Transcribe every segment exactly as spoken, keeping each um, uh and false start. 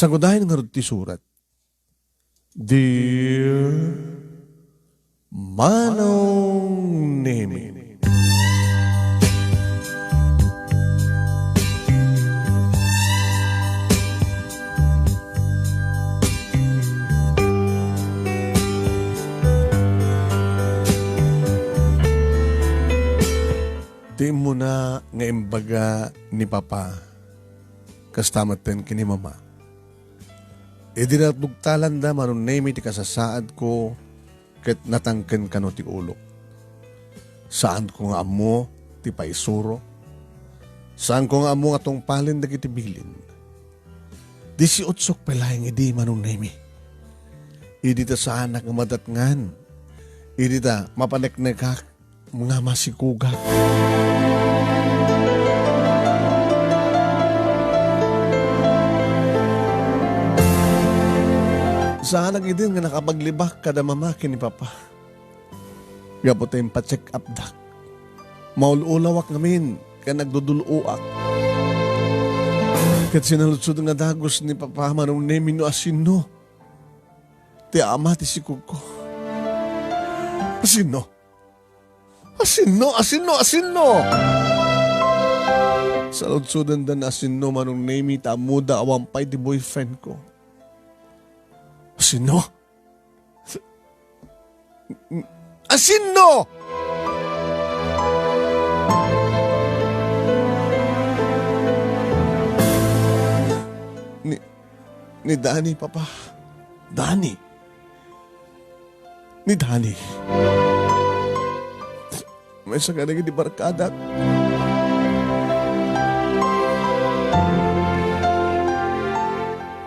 Nagudayen ngarud ti surat. Dear Manong Nemi. Ti immuna nga imbaga ni Papa, kasta metten ken ni Mama. Idi natugtalanda, Manong Nemi, ti kasasaadko ket natangken kano ti ulok. Saanko nga ammo ti paisuro. Saanko nga ammo nga tungpalen dagiti bilin. Disiotso pay laeng idi, Manong Nemi. Idi ta saanak nga madatngan. Idi ta mapaneknekak nga masikugak. Saanak idi nga nakapaglibak kada Mama ken ni Papa. Gapu ta impacheck-updak. Maul-ulawak ngamin ken nagdudul-oak. Ket sinaludsod nga dagus ni Papa, Manong Nemi, no asino ti ama ti sikugko. Asino? Asino? Asino? Asino? Saludsodenda no asino, Manong Nemi, ta ammoda awan pay ti boyfriendko. Asino? Asino? Ni, ni Dani, Papa. Dani? Ni Dani. Maysa kadagiti barkadak.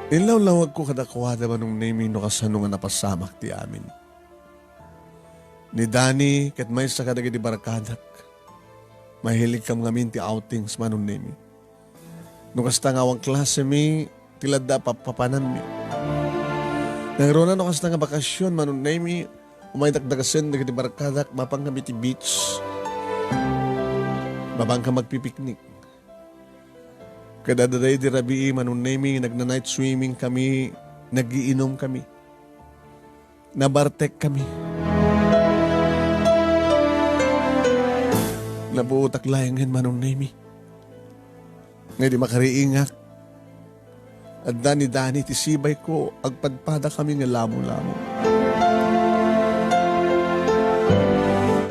Inlawlawagko kadakuada, Manong Nemi, no kasano nga napasamak ti amin. Ni Dani ket maysa kadagiti barkadak. Mahiligkam ngamin ti outings, Manong Nemi. No kasta nga awan klasemi, ti ladda a pappapananmi. Nangruna no kasta nga bakasyon, Manong Nemi, umaydak dagasen dagiti barkadak, mapan kami ti beach. Mapan ka magpipiknik. Kada daydi rabii, Manong Nemi, nagna-night swimming kami, nagiinom kami. Nabartek kami. Napuotak laengen, Manong Nemi. Nga idi makariingak, adda ni Dani ti sibayko, agpadpada kami nga lamo-lamo.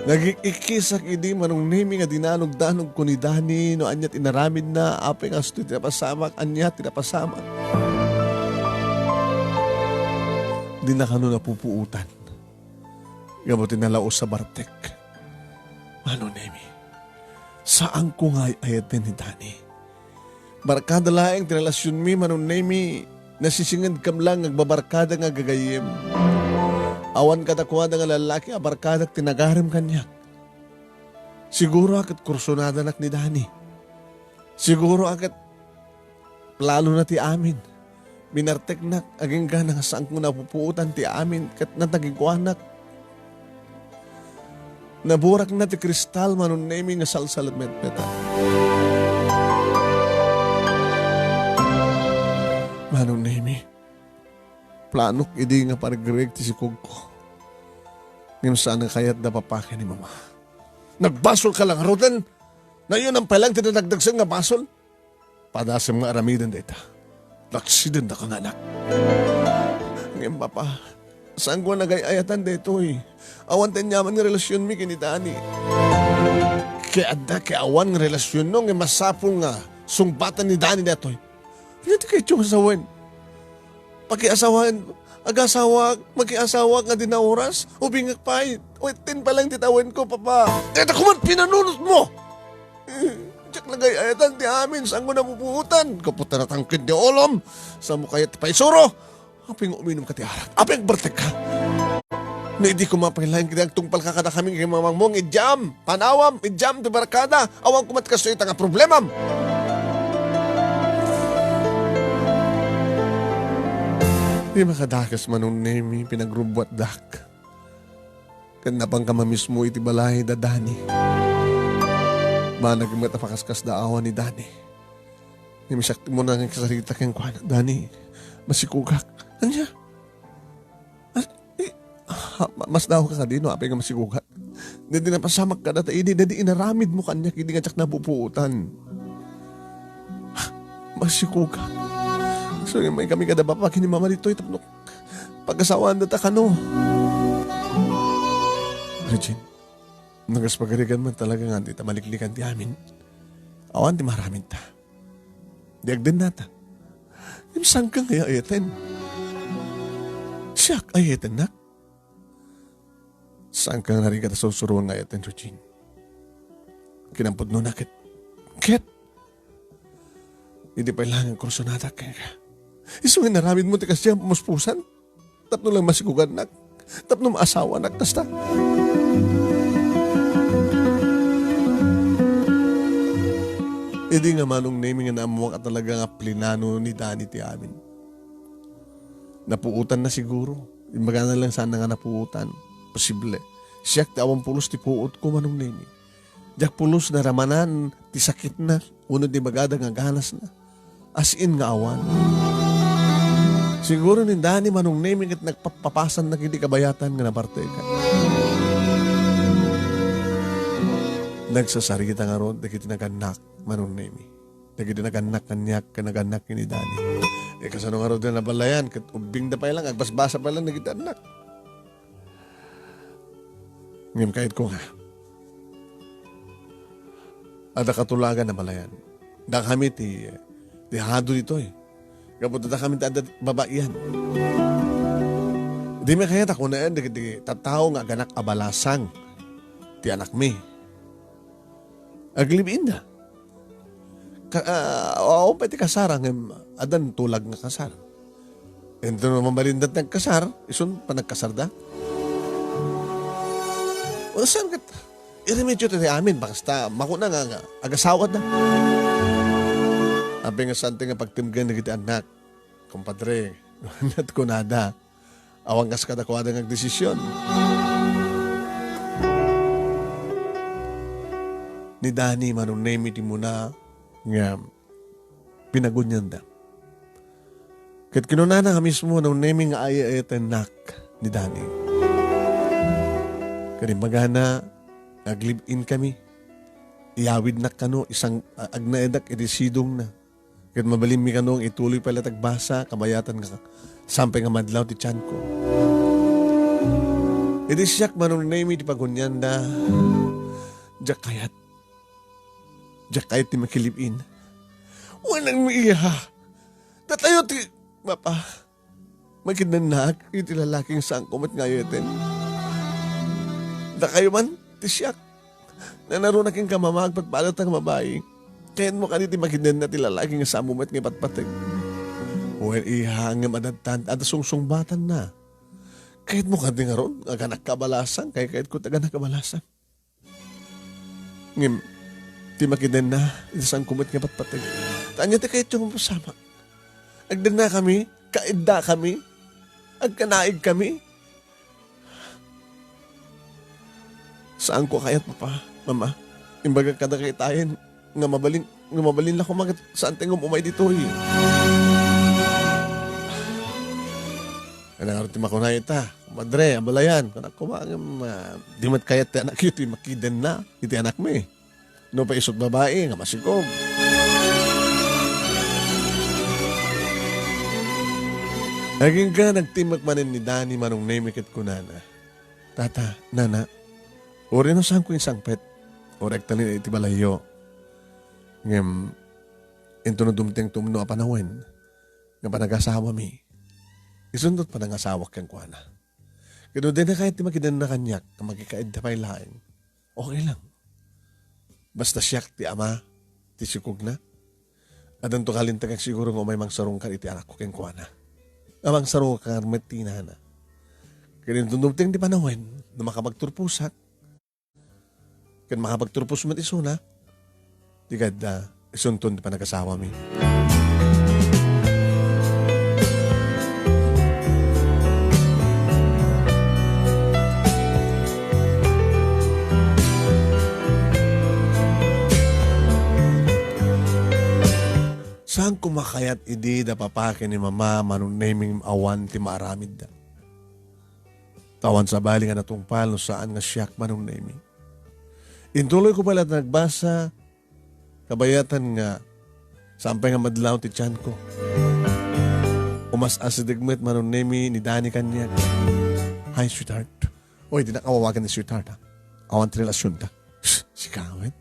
Nagik-ikkisak idi, Manong Nemi, nga dinanogdanogko ni Dani no ania ti inaramidna, apay nga kastoy ti napasamak, ania ti napasamak. Dina kano napupuotan. Gapu ti nalaus a bartek. Manong Nemi, saanko nga ay-ayaten ni Dani. Barkada laeng ti relasionmi, Manong Nemi, nasisingedkam lang nga agbabarkada nga gagayyem. Awan kadakuada nga lallaki a barkadak ti nagarem kaniak. Siguro a ket kursunadanak ni Dani. Siguro a ket planona ti amin. Binarteknak, agingga nga saanko napupuotan ti amin ket natagikuanak. Naburakna ti kristal, Manong Nemi, nga salsalmetmetan. Manong Nemi, planok idi nga parigreg ti sikugko. Ngem saan nga kayatda, Papa ken ni Mama. Nagbasolka lang ngaruden? Nayon-am pay lang ti nadagdagsen nga basol? Padasem nga aramiden dayta. Naaksidentaka nga anak. Ngem, Papa, saanko a nagay-ayatan daytoy. Awan ti aniaman nga relasionmi ken ni Dani. Ket adda ket awan nga relasionno, ngem masapul nga sungbatan ni Dani daytoy. Ania ti kayatyo nga sawen? Pakiasawaen, agasawaak, makiasawaak nga di naoras, ubingak pay. Wetten pay lang ti tawenko, Papa. Dayta koma ti pinanunotmo! Diak nagay-ayatan ti amin, saanko napupuotan. Gapu ta natangken ti ulom. Saanmo kayat ti paisuro? Apay nga uminumka ti arak? Apay nga agbartekka? No idi koma pay laeng ket agtungpalka kadakami ken mamangmo nga idiam, panawam, idiam ti barkada. Awan koma ti kastoy ita nga problemam. Di makadakes, Manong Nemi, pinagrubbuatdak. Ket napanka mamismo iti balay da Dani. Banag met a pakaskasdaawan ni Dani. Ngem siak ti umuna nga agsarita kenkuana, Dani, Masikugak. Ania? As-, i-, ha, ma-, masdaawka kadi no apay nga masikugak? Daydi napasamak kadata idi, daydi inaramidmo kaniak idi nga diak napupuotan. Masikugak. So, may kami kada baba, kinimama ditoy tapno pagasawaandata kano. Regine, nagas pagarigan man talaga nga dita maliklikan ti amin. Awan ti maramidta. Di agdennata. Ngem saanka nga ay-ayaten? Siak ay-ayatennak? Saanka nga narigat a sursuroen nga ay-ayaten, Regine? Kinampudnona ket, ket, idi pay laeng kursonadak kenka. Isu nga inaramidmo ti kasdiay a pamuspusan. Tapno lang masikugannak. Tapno maasawanak, kasta. Idi nga Manong Nemi nga naammoak a talaga nga plinano ni Dani ti amin. Napuotanna siguro. Imbagana lang sana nga napuotan. Posible. Siak ti awan pulos ti puotko, Manong Nemi. Diak pulos naramanan ti sakitna, wenno ti ibagada nga ganasna. As in nga awan. Siguro ni Dani Manong Nemi ket nagpappapasanna iti kabayatan nga nabartekan. Nagsasarita ngarud dagiti nagannak, Manong Nemi. Dagiti nagannak kaniak ken nagannak ken ni Dani. E, kasano ngarud a nabalayan ket ubbingda pay lang, agbasbasa pay lang dagiti annak. Ngem kayatko nga, adda katulagan a malayan. Dakami ti, ti hado ditoy. Gapu ta dakami ti adda babaian. Dimi kayat a kunaen dagiti tattao nga aganak a balasang ti anakmi. Aglive-inda. Ka-, ah, awan pay ti kasar, ngem addan tulag nga kasar. Inton mabalinda ti nagkasar, isun panagkasarda. O, saan ket iremedio ti amin, basta makuna nga, nga agasawada. Apay nga saan ti nga pagtimgen dagiti annak, kumpadre, kunada. Awan kas kadakuada nga agdesision. Ni Dani Manong Nemi ti muna nga pinagunianda. Ket kinunana nga mismo Manong Nemi nga ay-ayatennak ni Dani. Ket imbagana, aglive-in kami. Iyawidnak kano, isang, a-, agnaedak iti sidongna. Ket mabalinmi kano nga ituloy pay laeng ti agbasa, kabayatan nga saan pay nga madlaw ti tianko. Idi siak Manong Nemi ti pagunianda, diak kayat. Diak kayat ti makilive-in. Wen, iha. Datayo ti, Papa. Makidennak iti lalaki nga saanko met nga ay-ayaten. Dakayo man, ti siak. Nanaruna kenka, Mama, agpadpadata nga babai. Kayatmo kadi ti makidenna ti lalaki nga saanmo met nga ipatpateg? Wen, iha, ngem adda, adda sungsungbatanna. Kayatmo kadi ngarud, aganakka a balasang, kay kayatko ti aganakka a balasang. Ngem, ti makidenna, iti saanko met nga patpateg. Ta ania ti kayatyo nga mapasamak? Agdennakami, kaiddakami, agkanaigkami. Saanko a kayat, Papa, Mama. Imbagak kadakayo tayen nga mabalin, nga mabalin la koma ket saan ti nga um-umay ditoy. Ania ngarud ti makuna ita, Madre, abalayan, kunak koma ngem, ah, di met kayat ti anakyo ti makidenna iti anakmi. Nupay isut' babai nga masikog. Agingga nagtimek manen ni Dani Manong Nemi ket kunana, "Tata, Nana, uray no saanko insangpet, uray agtalinaed iti balayyo." Ngem, intono dumteng ti umno a panawen nga panagasawami, isunto ti panangasawak kenkuana. Ket no dina kayat ti makidenna kaniak nga makikaidda pay laeng, okay lang. Basta siak ti ama ti sikogna, addanto kalintegak siguro nga umay mangsarungkar iti anakko kenkuana. Nga mangsarungkar met ti inana. Ket inton dumteng ti panawen, no makapagturposak, ket makapagturpos met isuna, ti kayatda, isunton ti panagasawami. Saanko makayat idi da papa ken ni mama, Manong Nemi, awan ti maaramidda. Ta awan sabali nga natungpal no saan nga siak, Manong Nemi. Intuloyko pay latta nagbasa, kabayatan nga saan pay nga madlaw ti tianko. Umas-asideg met, Manong Nemi, ni Dani kaniak. "Hi, sweetheart." Oy, dinak awawagan ni sweetheart, ha? Awan ti relasionta. Shh, sika met.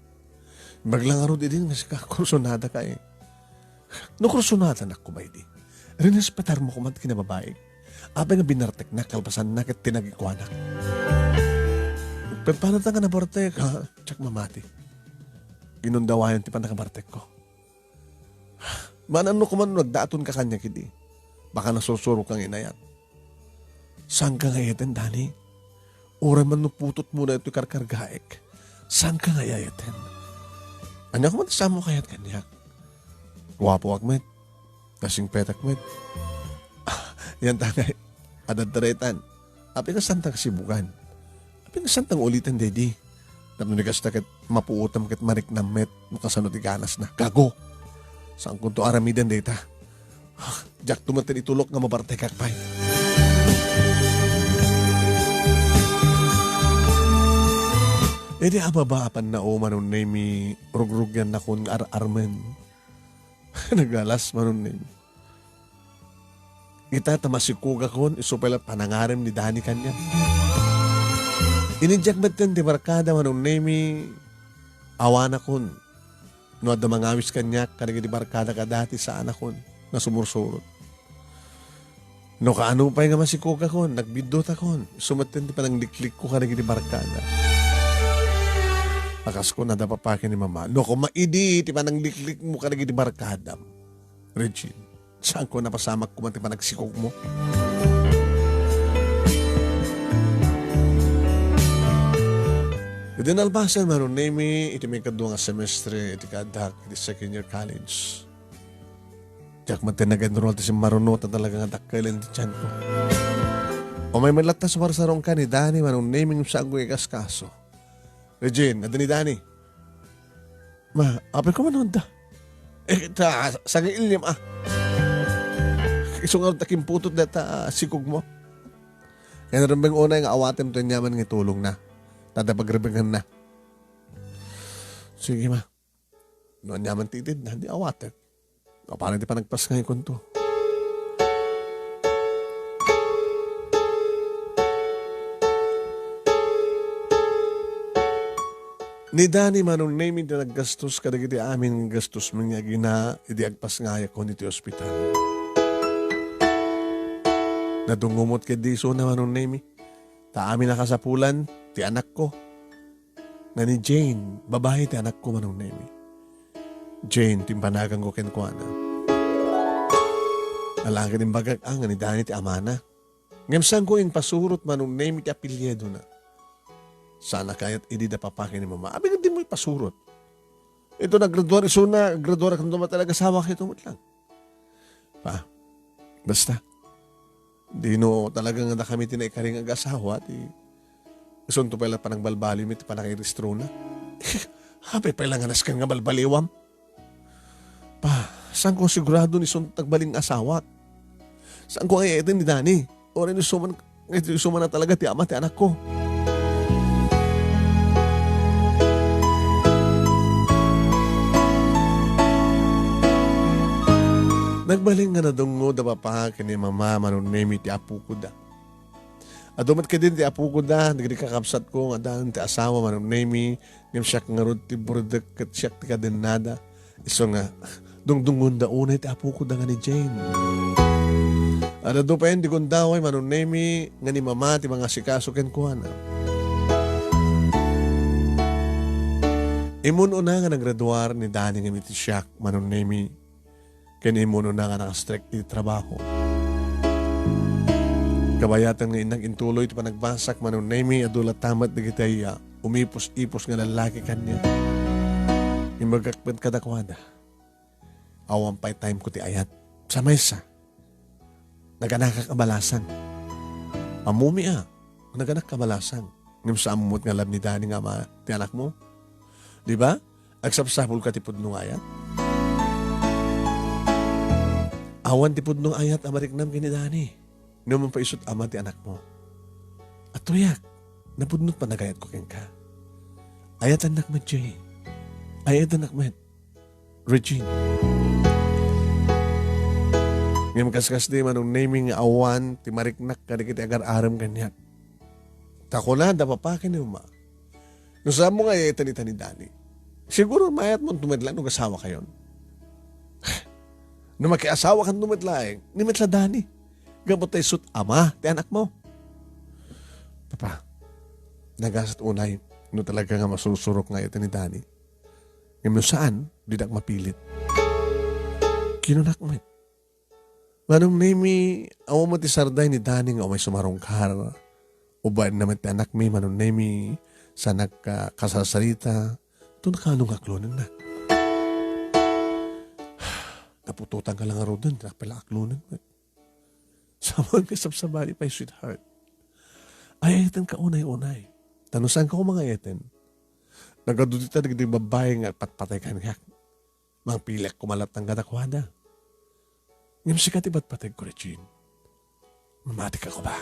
Imbag lang ngarud idi nga sika, kursunada ka, eh. No kursunadanak koma idi, rinespetarmo koma ti kinababaik. Apay nga binarteknak kalpasanna ket tinagikuanak. Ket pano ta nga nabartek, ha? Diak mamati. Inundawayan ti pannakabartekko. Maanan no koma no nagdaton ka kaniak idi. Baka nasursuro ka nga inayat. Saan ka nga ayaten, Dani? Uray man no putotmo daytoy karkargaek, saan ka nga ayaten? Ania koma ti saanmo kayat kaniak? Guapoak met. Nasingpetak met. Yan ta ngay. Adda daytan. Apay nga saan ta nga sibugan? Apay nga saan ta nga ulitan daydi? Tapno di kasta ket mapuotam ket mariknam met no kasano ti ganasna. Gago! Saankonto aramiden dayta. Diakto met itulok nga mabartekak pay. Idi ababa a pannao, Manong Nemi, rugrugyanakon nga ar-armen. Nagalas, Manong Nemi. Ita ta masikogakon, isu pay la panangarem ni Dani kaniak. Iniddiak metten ti barkada, Manong Nemi, awanakon. No adda mangawis kaniak kadagiti barkada kadati, saanakon nga sumursurot. No kaano pay nga masikogakon, nagbiddutakon, isu metten ti panangliklikko kadagiti barkada. A kas kunada papa ken ni mama, no koma idi ti panangliklikmo kadagiti barkadam, Regine, saanko a napasamak koma ti panagsikogmo. Iti nalpasen, Manong Nemi, iti maikadua nga semestre iti kaaddak iti second year college. Diak met ti nag-enroll ti simmaruno ta talaga nga dakkelen ti tianko. Umay met latta sumarsarungka ni Dani, Manong Nemi, ngem saanko ikaskaso. Regine, adda ni Dani. Ma, apay koma no adda? Eh, ta, sangiilim, ah. Isu nga ta kimputot dayta, ah, sikogmo. Kaya narembeng unay nga awatem to aniaman nga itulongna. Ta adda pagrebenganna. Sige, ma. No aniaman ti itedna, di awatek. Apanan ti panagpasngaykonto. Ni Dani, Manong Nemi, ti naggastos kadagiti amin nga gastos nga agina idi agpasngayakon iti ospital. Nadungngo met ketdi isuna, Manong Nemi, ta amin a kasapulan ti anakko. Nga ni Jane, babai ti anakko, Manong Nemi. Jane ti impanaganko kenkuana. Ala ket imbagak a nga ni Dani ti amana. Ngem saanko impasurot, Manong Nemi, ti apelyidona. Saan a kayat idi da papa ken ni mama. Apay nga dimo ipasurot? Ito naggraduar isuna, graduar ken duma talaga asawa ket ito met lang. Pa, basta. Dino talaga nga dakami ti naikari nga agasawa, ti isunto pay la panagbalbaliwmi ti panakairestrona. Apay pay la nga nasken nga balbaliwam? Pa, saanko sigurado ni isunto nagbalin nga asawak? Saanko nga ayaten ni Dani? Uray no isu man, isu man na talaga ti ama ti anakko. Nagbalin nga nadungngo da papa ken ni mama, Manong Nemi, ti apoko da. Adu met ketdin ti apoko da, dagiti kakabsatko nga addaan ti asawa, Manong Nemi, ngem siak ngarud ti burdek ket siak ti kadennada. Isu nga, dungdungonda unay ti apoko da nga ni Jane. Adda adu pay ti gundaway, Manong Nemi, nga ni mama ti mangasikaso kenkuana. Immun-una nga nagraduar ni Dani ngem iti siak, Manong Nemi, ken immun-una nga nakastrek iti trabaho. Kabayatan nga innak intuloy ti panagbasak, Manong Nemi, adu latta met dagiti, ah, umipos-ipos nga lallaki kaniak. Imbagak met kadakuada, awan pay time ko ti ayat. Sa maysa, naganakak a balasang. Ammom a, naganak ka balasang. Ngem saanmo met nga love ni Dani nga ama ti anakmo? Di ba? Agsapsapulka ti pudno nga ayat. Awan ti pudno nga ayat a mariknam ken ni Danny. Numan pay isut' ama ti anakmo. Atuyak, napudno ti panagayatko kenka. Ayatennak met, Jay. Ayatennak met, Regine. Ngem kaskasdi, Manong Nemy, nga awan ti mariknak kadagiti agar-arem kaniak. Ta kunada, papa ken ni mama, no saanmo nga ay-ayaten ita ni Danny, siguro maayatmonto met laeng no agasawakayon. No makiasawakanto met laeng, ni met la Danny. Gapu ta isut' ama ti anakmo. Papa, nagasat unay no talaga nga masursurok nga ay-ayaten ni Danny. Ngem no saan, dinak mapilit. Kinunak met. Manong Nemy, awan met ti sarday ni Danny nga umay sumarungkar. Ubaenna met ti anakmi, Manong Nemy, sa nagka-, kasarsarita, to nakano nga aklonennak. Naputotan ka lang ngaruden, dinak pay la aklonen met. Saan nga sabsabali pay, sweetheart. Ay-ayatenka unay-unay. Ta no saanka koma nga ay-ayaten, nagadu dita dagiti babbai nga agpatpateg kaniak. Mangpiliak koma latta kadakuada. Ngem sika ti patpategko, Regine. Mamatika koma.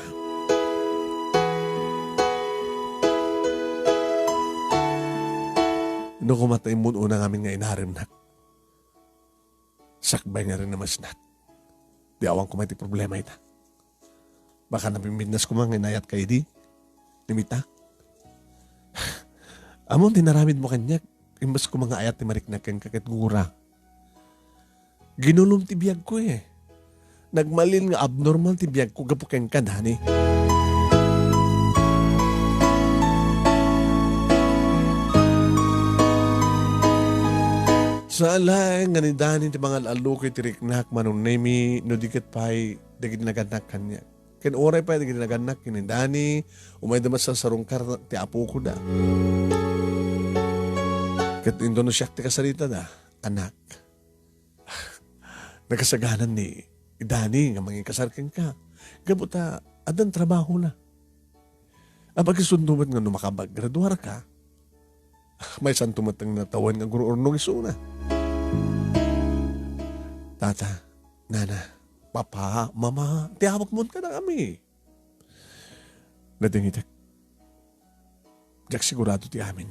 No koma ta immun-una ngamin nga inaremnak, sakbay nga rinamesnak, di awan koma iti problema ita. Baka nabimbinnas koma nga inayatka idi, ni Mita. Ammom ti naramidmo kaniak, imbes koma nga ayat ti mariknak kenka ket gura. Ginulom ti biagko, eh. Nagmalin nga abnormal ti biagko gapu kenka, Danny. Saan laeng nga ni Danny ti mangal-allukoy ti riknak, Manong Nemy, no di ket pay dagiti nagannak kaniak. Ken uray pay dagiti nagannak ken ni Danny, umayda met sarsarungkar ti apokoda. Ket inton no siak ti kasaritada, anak, nakasaganan ni Danny nga mangikasar kenka. Gapu ta addan trabahona. Apagisundo met nga no makapaggraduarka, maysanto met nga natawen nga agur-urnong isuna. Tata, nana, papa, mama, ti awagmon kadakami. Nadingitek. Diak sigurado ti amin.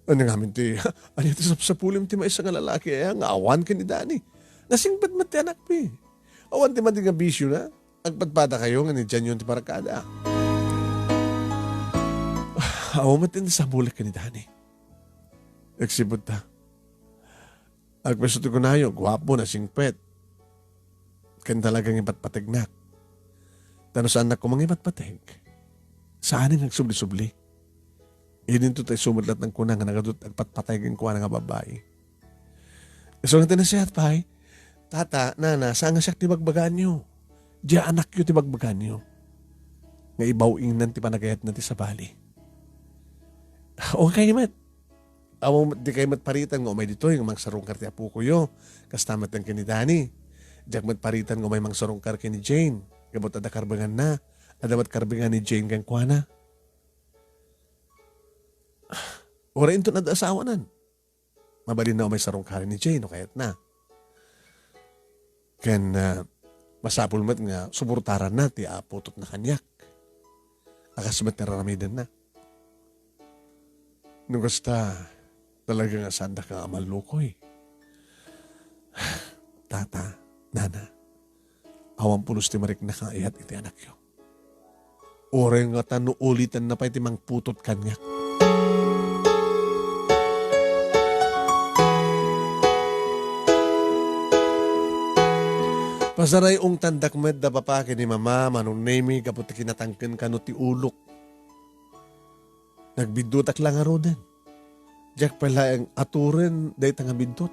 Ania ngamin ti, ania ti sapsapulim ti maysa nga lalaki aya nga awan ken ni Danny? Nasingpet met ti anakmi. Awan ti madi nga bisiona. Agpadpadakayo nga ni Janyon ti barkada. Awan met ti nasabulik ken ni Danny. Nagsipud ta. Agpayso ti kunayo, guapo, nasingpet. Ken talaga nga ipatpategnak. Ta no saannak koma nga ipatpateg, saanen nga agsubli-subli. Idinto ta isu met latta nga kuna nga nagadu ti agpatpateg kenkuana nga babbai. Isu nga ti nasiat pay, Tata, Nana, saan nga siak ti bagbagaanyo. Diay anakyo ti bagbagaanyo. Nga ibaw-ingnan ti panagayatna ti sabali. O kay met. Awan met, dikay met paritan nga umay ditoy nga mangsarungkar ti apokoyo. Kasta met ken ni Danny. Diak met paritan nga umay mangsarungkar ken ni Jane. Gapu ta adda karbenganna. Adda met karbengan ni Jane kenkuana. Uray inton adda asawanan. Mabalinna umay sarungkaren ni Jane no kayatna. Ken, ah, masapul met nga suportaranna ti aputotna kaniak. A kas met ti ar-aramidenna. No kasta, talaga nga saandaka nga amallukoy. Tata, Nana, awan pulos ti mariknak nga ayat iti anakyo. Uray ngata no ulitenna pay ti mangputot kaniak. Pasaray-ongtandak met da papa ken ni mama, Manong Nemy, gapu ti kinatangken kano ti ulok. Nagbiddutak la ngaruden. Diak pay laeng aturen dayta nga biddut.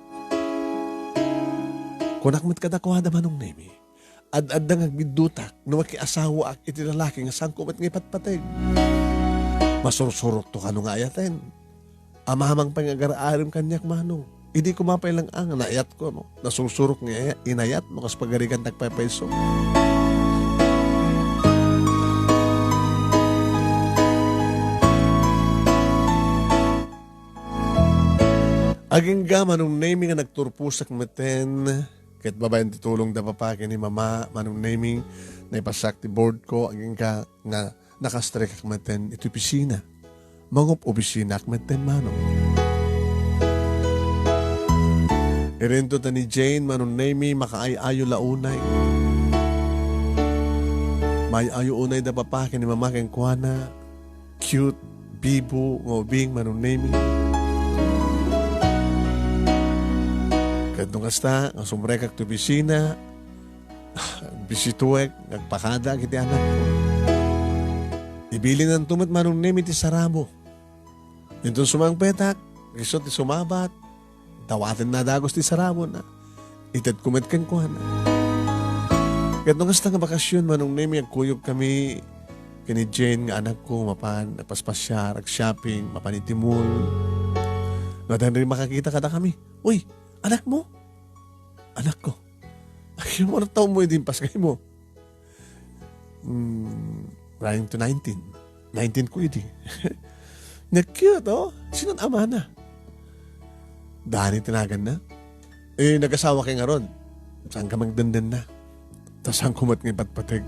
Kunak met kadakuada, Manong Nemy, ad-adda nga agbiddutak no makiasawaak iti lalaki nga saanko met nga ipatpateg. Masursurokto kano nga ayaten. Amamang pay nga agar-arem kaniak, Manong. Idi koma pay lang a nga naayatko, no? Nasursurok nga inayat, no? Kas pagarigan ti agpaypayso. Agingga, Manong Nemy, nga nagturposak meten Ket babaen ti tulong da papa ken ni mama, Manong Nemi, naipasiak ti board ko, agingga nga nakastrikak metten iti opisina. Mangup-opisinaak metten, Manong. Irinto ta ni Jane, Manong Nemi, makaay-ayo la unay. Maay-ayo unay da papa ken ni mama kenkuana. Cute, bibo, nga ubing, Manong Nemi. Ket no kasta, nga sumrekak ti opisina, bisituek, nagpakada iti anak. Ibilinanto met, Manong Nemi, ti sarabo. Inton sumangpetak, isu ti sumabat, dawatenna dagus ti sarabona. Itedko met kenkuana. Ket no kasta nga bakasyon, Manong Nemi, agkuyogkami ken ni Jane nga anakko, mapan nagpaspasiar, ag-shopping, mapan iti mall. No adda rin makakita kadakami, "Uy, anakmo?" "Anakko." "Ay, ano taon mo idi impas kaymo?" "Hmm, trying to nineteen." "Nineteen ko idi." "Nag-cute, oh. Sino amana?" "Dani ti naganna." "Eh, nagasawa kay ngarud?" "Saan ka magdandanna?" "Ta saan ko met nga ipatpateg?"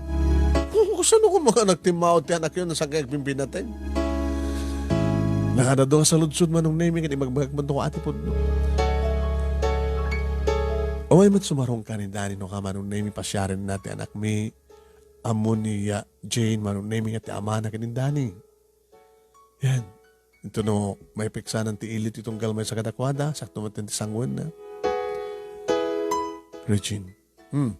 "Oh, kasano ko mga anak ti mao ti anak yun? Saan ka agbimbinateg?" Nakadado nga saludsod, Manong Nemi, ket ibagbagak met no ati pudno. Umay met sumarungka ni Dani no ka, Manong Nemi, pasiarenna ti anakmi. Ammo ni, ah, Jane, Manong Nemi, nga ti amana ken ni Dani. Yan. Ito no, maipiksanan ti ili ti tunggal maysa kadakuada, sakto met ti sanguenna. Regine. Hmm.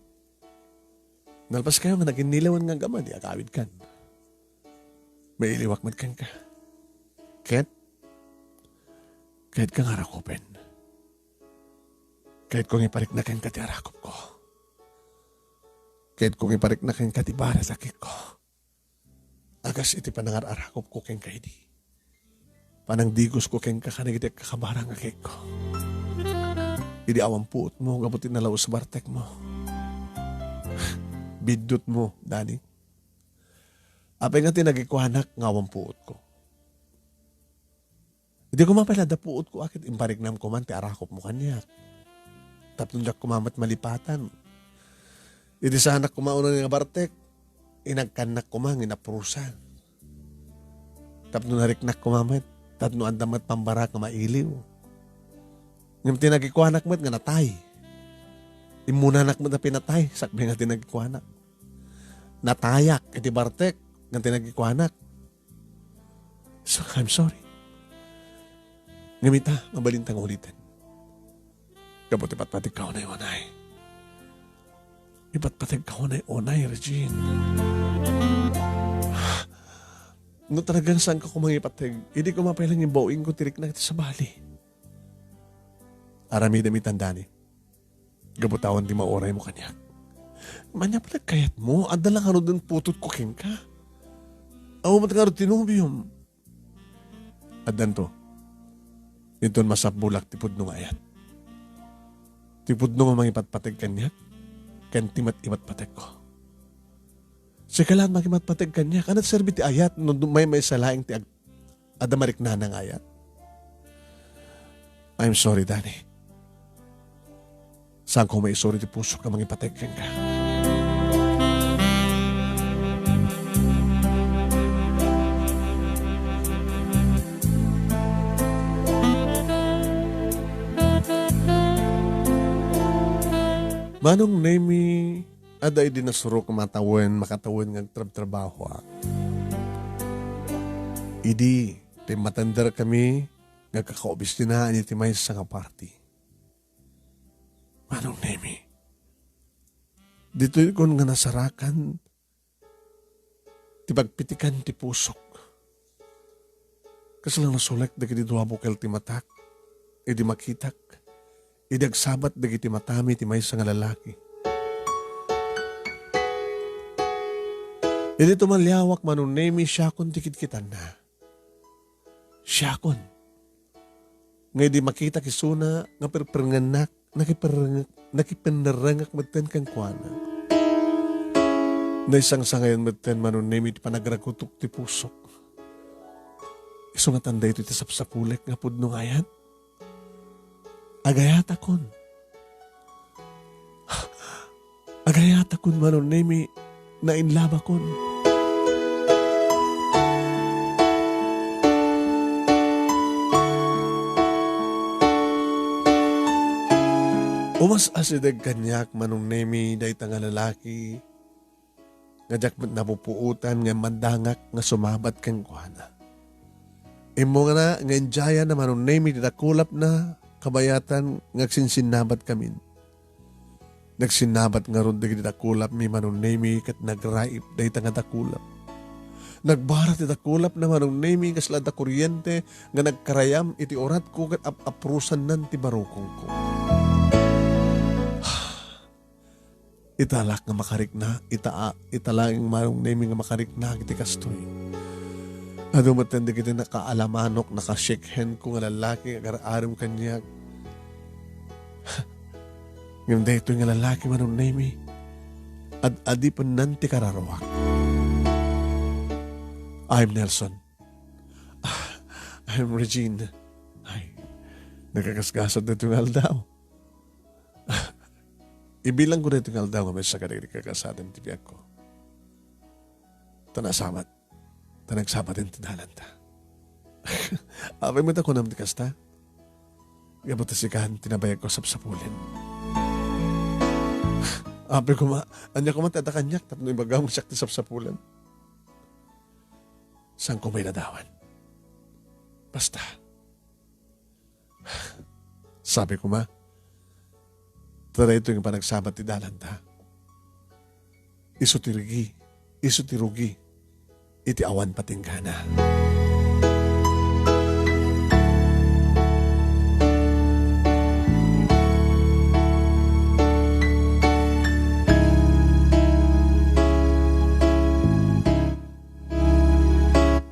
Nalpas kayo nga naginnilawan nga agama, di agawid kan. Mailiwak met kenka. Ket, ket ka nga rakupen. Ket kung iparikna kenka ti arakupko. Ket kung iparikna kenka ti barasakitko. Agas iti panangar-arakupko kenka idi. Panangdigusko kenka kadagiti agkakabara nga kekko. Idi awan puotmo, gapu ti nalaus bartekmo. Biddutmo, Dani. Apay nga ti nagikuanak nga awan puotko? Idi koma pay la da puotko a ket impariknam koman ti arakupmo kaniak. Tapno diak koma met malipatan. Idi saanak koma unay nga bartek, inagkannak koma nga inaprusan. Tapno nariknak koma met, tapno adda met pambarak nga mailiw. Ngem ti nagikuanak met nga natay. Immunanak met a pinatay, sakbay nga ti nagikuanak. Natayak iti bartek, nga ti nagikuanak. So, I'm sorry. Ngem ita, mabalinta nga uliten. Gapu ti patpategka unay-unay. Ipatpategka unay-unay, Regine. No talagang saanka koma nga ipateg, idi koma pay lang imbaw-ingko ti riknak iti sabali. Aramidem itan, Dani. Gapu ta awan ti mauraymo kaniak. Ania pay la kayatmo, adda la ngaruden putotko kenka. Awan met ngarud ti nobiom. Addanto. Inton masapulak ti pudno nga ayat. Ti pudno nga mangipatpateg kaniak, ken ti met ipatpategko. Sika la mangipatpateg kaniak, ania ti serbi ti ayat no maymaysa laeng ti ag-, adda mariknana nga ayat? I'm sorry, Dani. Saanko maisuro ti pusok a mangipateg kenka. Manong Nemi, adda idi nasurok a matawen, makatawen nga agtrabtrabahoak. Idi, timmatenderkami nga agkakaobisinaan iti maysa nga party. Manong Nemi, ditoykon nga nasarakan ti pagpitikan ti pusok. Kasla nasulek dagiti dua bukel ti matak, idi makitak, idi agsabat dagiti matami ti maysa nga lalaki. Idi tumaliawak, Manong Nemi, siakon ti kitkitanna. Siakon. Nga idi makitak isuna nga perperengennak, nakiperrengek-, nakipennerrengek metten kenkuana. Naisangsangayan metten, Manong Nemi, ti panagragutok ti pusok. Isu ngatan daytoy ti sapsapulek nga pudno nga ayat. Agayatakon. Ayatakon, Manong Nemi, nainlabakon. Umas asideg kaniak, Manong Nemi, dayta nga lalaki nga diak met napupuotan nga mandangak nga sumabat kenkuana. Immuna nga indiayanna, Manong Nemi, ti dakulapna, kabayatan nga agsinsinnabat kamin. Nagsinnabat ngarud dagiti dakulapmi, Manong Nemi, ket nagraip dayta nga dakulap. Nagbara ti dakulapna, Manong Nemi, kasla da kuryente nga nagkarayam iti uratko ket ap-apusannan ti barukongko. Italak nga makarikna, ita, ita laeng, Manong Nemi, nga makarikna iti kastoy. Adu met dagiti nakaalamanok, naka-shake hand ko nga lalaki nga agar-arem kaniak. Ngem daytoy nga lalaki, Manong Nemi, ad-adipennan ti kararuak. I'm Nelson. I'm Regine. Ay, nagkakasgasat daytoy nga aldaw. Ibilang ko daytoy nga aldaw nga maysa kadagiti kakasatan ti biagko. Ta nasabat. Ta nagsabaten ti dalanta. Apay met a kunam ti kasta? Gapu ta sika ti nabayagko a sapsapulen. Apay koma, ania koma ti adda kaniak tapno ibagam nga siak ti sapsapulen? Saanko mailadawan. Basta, sabi koma, ta daytoy nga panagsabat ti dalanta. Isu ti rugi, isu ti rugi iti awan patinggana.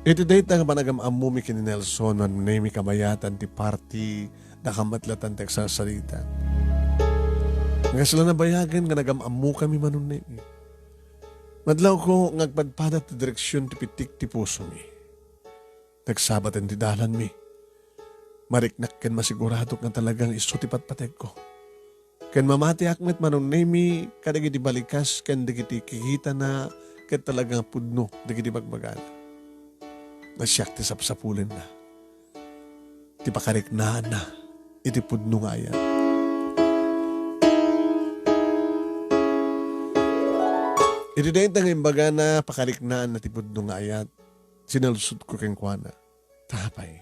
Iti dayta nga panagam-ammomi ken ni Nelson, Manong Nemi, kabayatan ti party, dakam met latta ti agsarsarita. Nga kasla nabayagen nga nagam-ammokami, Manong Nemi. Madlawko nga agpadpada ti direksion ti pitik ti pusomi. Nagsabaten ti dalanmi. Mariknak ken masiguradok nga talagang isu ti patpategko. Ken mamatiak met, Manong Nemi, kadagiti balikas ken dagiti kikitana ket talaga nga pudno dagiti bagbagana. Nga siak ti sapsapulenna, ti pakariknaanna iti pudno nga ayat. Iti dayta nga imbagana, pakariknaanna ti pudno nga ayat, sinalsutko kenkuana. Tapay.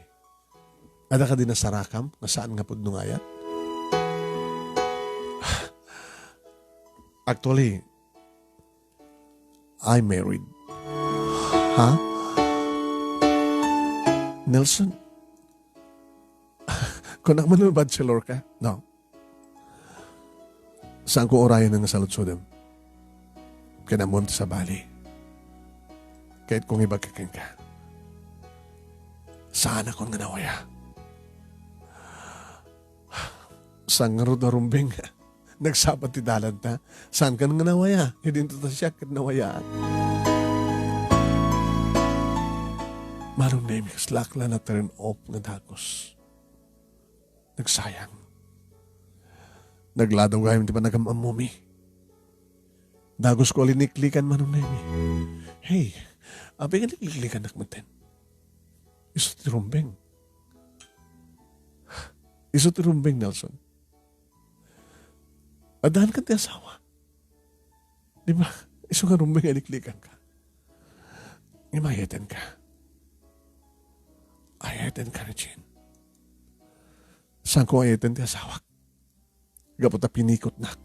Adda kadi nasarakam nga saan nga pudno nga ayat? Actually, I'm married. Ha? Nelson? Kunak man bachelor ka? No. Saanko urayen nga saludsodem. Ken ammom ti sabali. Kayatko nga ibagak kenka. Saanakon nga nawaya. Saan ngarud a rumbeng? Nagsabat ti dalanta. Saankan nga nawaya? Idinto ta siak ket nawayaan. Manong Nemi, kaslak la na-turn off nga dagus. Nagsayang. Nagladaw gayam ti panagam-ammomi. Dagusko a liniklikan, Manong Nemi. Hey, apay nga liklikannak metten? Isu ti rumbeng. Isu ti rumbeng, Nelson. Addaankan ti asawa. Di ba? Isu nga rumbeng a liklikanka. Ngem ayatenka. Ayatenka, Regine. Saanko nga ayaten ti asawak? Gapu ta pinikotnak.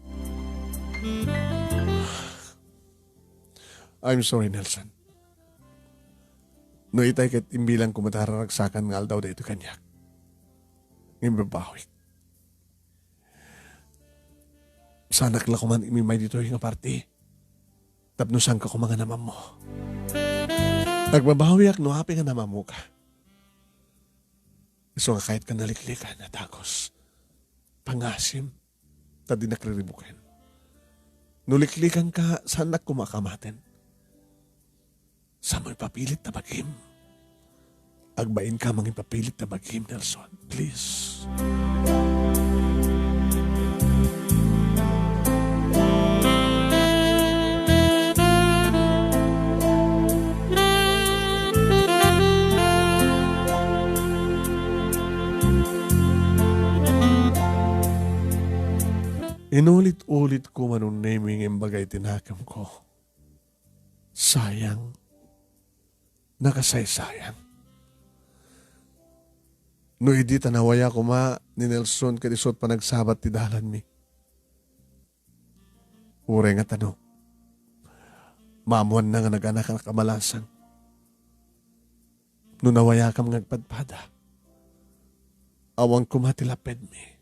I'm sorry, Nelson. No itay ket imbilangko met a naragsakan nga aldaw daytoy kaniak. Ngem babawik. Saanak la koman imimay ditoy nga party. Tapno saanka koma nga namammo. Agbabawiak no apay nga namammoka. Isu nga kayatkan a liklikan a dagus. Pangasim, ta dinak riribuken. No liklikanka, saannak koma a kamaten. Saanmo ipapilit ta bagim. Agbainka mangipapilit ta bagim, Nelson. Please. ko. Sayang. Nakasaysayang. No idi ta nawaya koma ni Nelson ket isu ti panagsabat ti dalanmi. Uray nga tano, maammoanna nga naganakan a kabalasang. No nawayakam nga agpadpada, awan koma ti lapedmi.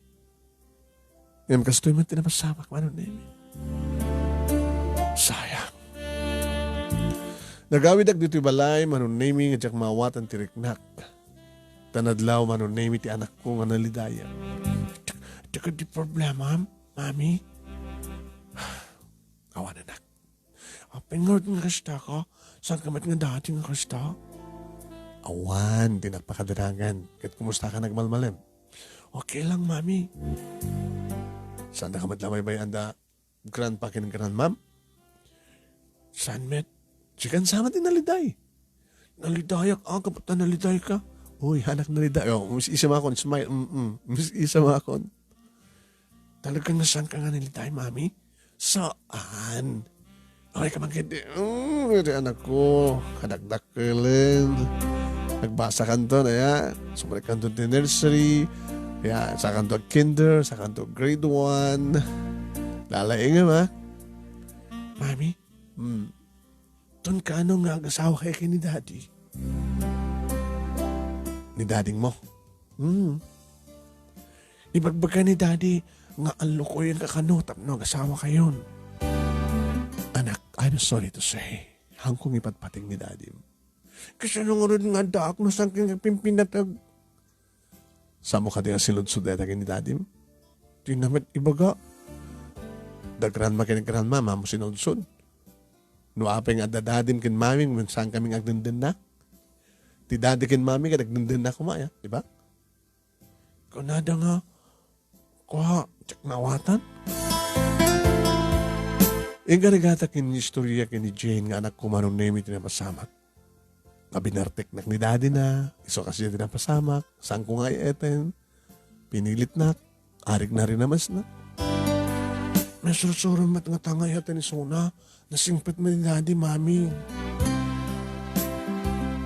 Ngem kastoy met ti napasamak, Manong Nemi. Sayang. Nagawidak ditoy balay, Manong Nemi, nga diak maawatan ti riknak. Ta nadlaw, Manong Nemi, ti anakko nga nalidayak. Diak, diak di problema, Mami. Awan, anak. Apay ngarud nga kasta ka? Saan ka met nga dati nga kasta? Awan, ti napakadaragan. Ket kumusta ka nagmalmalem? Okay lang, Mami. Saan ka met labaybay-an da grandpa ken grandmam? Saan met? Sikan sama ti naliday. Nalidayak, aga ta naliday ka. Uy, anak naliday. Oh, mis-isam akon, smile. Mm-mm. Mis-isam akon. Talaga nga saan ka nga naliday, Mami? Saan? Ay, ka man kadi, mm, kadi anak ko, kadakdakelen. Nagbasa kanto, na ya. Sumalik kanto ti nursery. Ya, sa kanto kinder, sa kanto grade one. Lalaing, ma. Mami? Hmm. Ton kano nga agasawa kayo kay ni Daddy? Ni Daddy mo? Hmm. Ibagbaga ni Daddy nga allukoyen ka kano tapno agasawa kayon. Anak, I'm sorry to say, hankong ipatpateg ni Daddy. Kasano ngarud nga addaak no saan ka nga pimpinatag? Saanmo kadi nga sinudsod dayta ken ni Daddy? Di na met ibaga. Da grandma ken grandma, mamo sinudsod. No apay nga adda dadim ken mamim, saan kami nga agdendennak? Ti dadi ken mami ket agdendennak koma, ya, di ba? Kunada nga, kua, diak naawatan. Ingarigata ken ni istorya ken ni Jane nga anakko, Manong Nemi, ti napasamak. Nga binarteknak ni Daddy na, isu kasi ti napasamak, saanko nga ay-eten. Pinilitnak, arik na rin namasna. Nasursuro met nga tangay eten isuna, nasingpet met ni Daddy, Mami.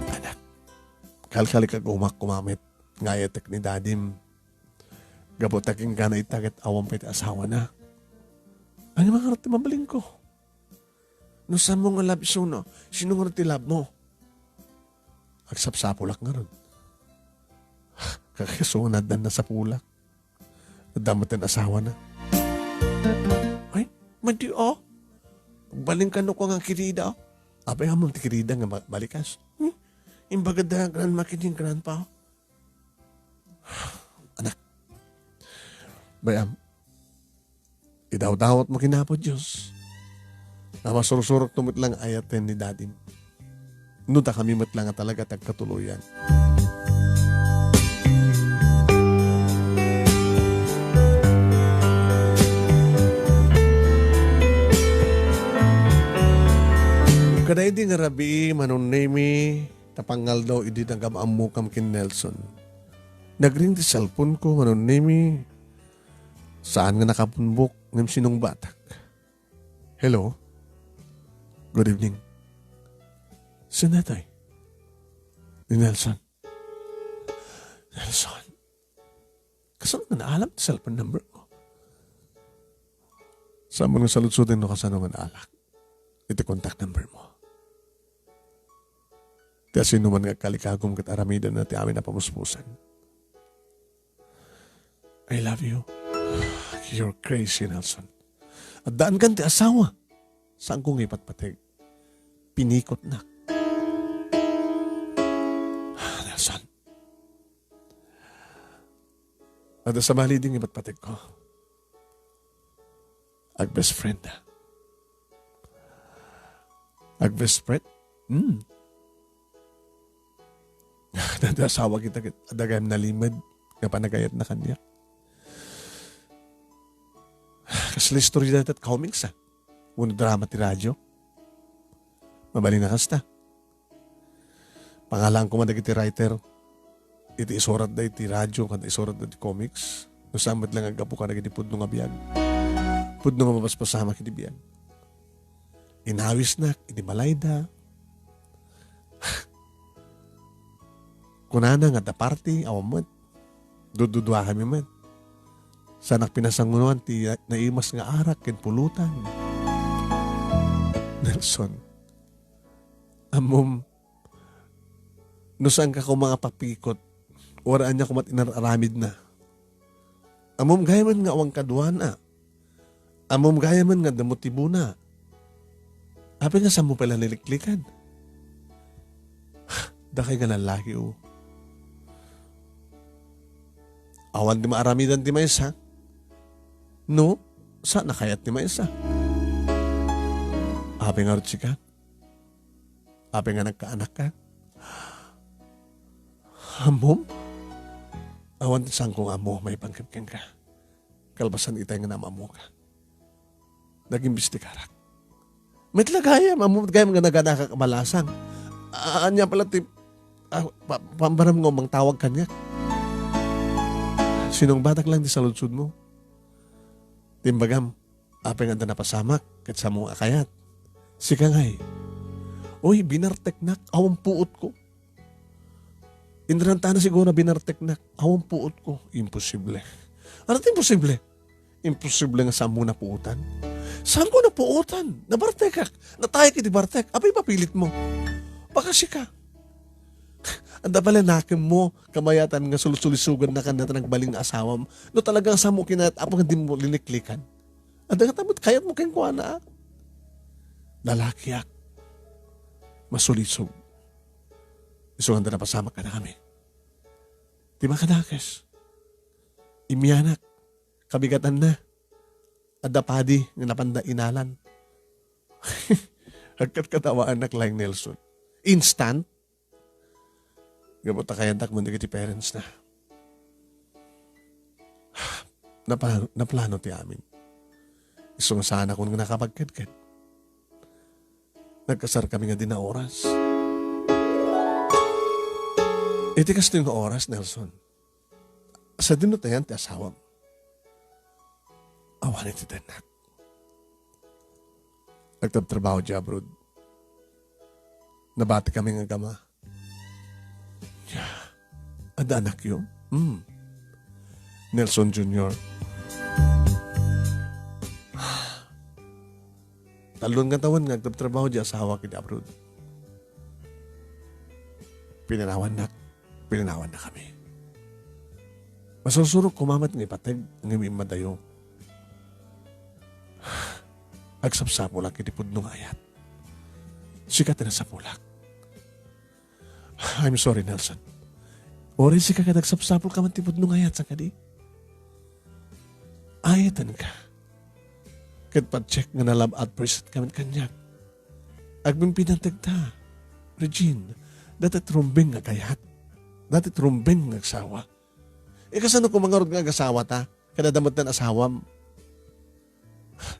Anak, kalkalik a gumak kumamet nga ay-etek ni Dadim. Gapu ta kenka na ita ket awan pay ti asawana. Ania man ngarud ti mabalinko? No saanmo nga love isuna, sino ngarud ti love mo? Agsapsapulak ngarud. Kakaiso nga addan nasapulak. Adda met ti asawana. Ay, madi a. Agbalin kano ko nga kirida. Apay ammom ti kirida nga ba-, balikas? Hmm? Imbagada grandma ken grandpa. Anak, bay-am, idawdawatmo ken Apo Dios. Nga masursurokto met lang ay-eten ni Dadim. No dakami met lang nga talaga ti agkatuloyan. Kadaydi nga rabii, Manong Nemi, ta pangaldaw idi nagam-ammokam ken Nelson. Nagring ti cellphone ko, Manong Nemi. Saan nga nakabumbok ngem sinungbatak. Hello? Good evening. Sino daytoy? Ni Nelson. Nelson. Kasano nga naalam ti cellphone number ko? Saanmo nga saludsoden no kasano nga naalak iti contact number mo. Ti asinoman nga agkalikagum ket aramidenna ti amin a pamuspusan. I love you. You're crazy, Nelson. Addaankan ti asawa. Saanko nga ipatpateg? Pinikotnak. Nelson. Adda sabali di nga ipatpateg ko. Ag-best friend. Ag-best friend? Hmm. Adda asawa kita ket adda gayam nalimed nga panagayatna kaniak. Kasla istorya dayta ti comics, a. Wenno drama ti radio. Mabalin a kasta. Pangalan koma dagiti writer iti isuratda iti radio ken isuratda iti comics. No saan met lang aggapu kadagiti pudno nga biag. Pudno nga mapaspasamak iti biag. Inawisnak iti balayda. Kunana nga adda party, awan met. Dududua kami met. Saanak pinasangunuan ti naimas nga arak ken pulutan. Nelson, ammom, no saanka koma nga papikot, uray ania koma ti inar-aramidna. Ammom gayam nga awan kaduana. Ammom gayam nga adda motibona. Apay nga saanmo pay la niliklikan? Dakay nga lallaki, o. Awan ti maaramidan ti maysa. No, saan a kayat ti maysa. Apay ngarud sika? Apay nga nagkaanakka? Ammom? Awan ti saanko nga ammo maipanggep kenka. Kalpasan itay nga naam-ammoka. Nagimbestigarak. Met la gayam, ammom gayam nga naganakak a balasang. A-, ania pala ti, ah, pa-, pambaram nga umangtawag kaniak? Sinungbatak lang ti saludsodmo. Ti imbagam, apay nga adda napasamak ket saanmo a kayat? Sika ngay. Uy, binarteknak, awan puotko. Inrantana siguro binarteknak. Awan puotko. Imposible. Ano ti imposible? Imposible nga saanmo napuotan. Saanko napuotan? Nabartekak. Natayek iti bartek. Apay ipapilitmo? Baka sika. Adda pala nakemmo, kabayatan nga sulsulisoganna kaniata nagbalin nga asawam. No talagang saanmo kinayat, apay nga dimo liniklikan? Adda nga tammet kayatmo kenkuana, a? Lalakiak. Masulisog. Isu nga adda napasamak kadakami. Ti makadakes, immianak, kabigatanna. Adda padi nga napanda inalan. Agkatkatawaanak laeng, Nelson. Instant. Gapu ta kayatak man dagiti parents na. Naplano, naplano ti amin. Isu nga saanakon nga nakapagkedked. Nagkasar kami nga di naoras. Iti kastoy nga oras, Nelson, sadino tayan ti asawam? Awan iti tennak. Nagtrabtrabaho di abroad. Nabati kami nga gama. Ya, adda anakyo? Hmm. Nelson Junior. Talon nga tawen nga agtrabtrabaho di asawak iti abroad. Pinanawannak, pinanawanna kami. Masursurok koma met nga ipateg, ngem immadayo. Agsapsapulak iti pudno nga ayat. Sika ti nasapulak. I'm sorry, Nelson. Uray sika ket agsapsapulka met ti pudno nga ayat, saan kadi? Ayatenka. Ket patiek nga na-love at first sight ka met kaniak. Agbigbinateg ta, Regine, dayta ti rumbeng nga kayat. Dayta ti rumbeng nga agsawa. Ikasano koma ngarud nga agasawa ta? Ket adda met asawam.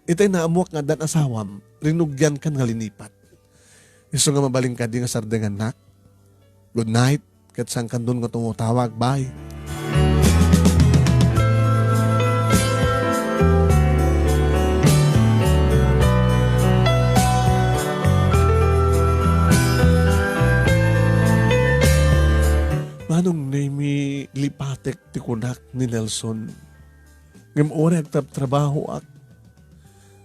Itay naammuak nga addan asawam, rinugiankan nga linipat. Isu nga mabalin kadi nga sardengannak? Good night, ket saankanton nga tumutawag. Bye. Manong Nemi, lipatek ti kunak ni Nelson. Ngem uray agtrabtrabahoak,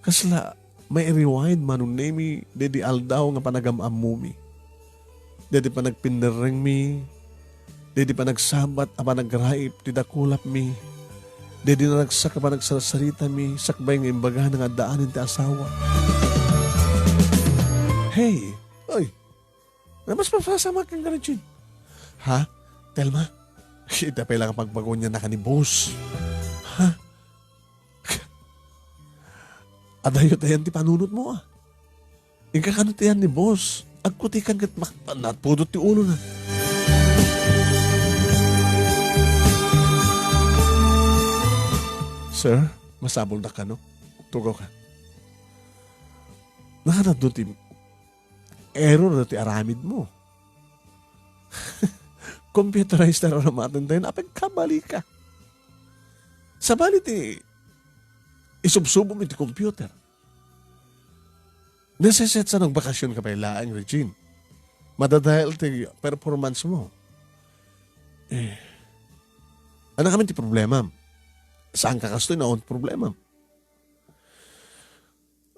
kasla mai-rewind, Manong Nemi, daydi aldaw nga panagam-ammomi. Daydi panagpinnerrengmi, daydi panagsabat a panagraip ti dakulapmi, daydi naragsak a panagsarsaritami sakbay nga imbagana nga addaanen ti asawa. Hey! Oy! Namaspasamak ken Regine. Ha? Telma? Ita pay lang pagbago niya naka ni boss. Ha? Adayo tayan ti panunotmo, a. Inka kano tayan ni boss. Agkutikan ket mak-, napudot ti ulo na. Sir, masapul na kano? Tugaw ka. Nakanadto ti error ti aramid mo. Computerized na ramaten tayo, napagkabali ka. Sabali ti isubsubom iti computer. Nasesetsa no agbakasyon ka pay laeng, Regine. Madadael ti performance mo. Eh, ano kami ti problema? Saan ka kastoy, naon ti problema?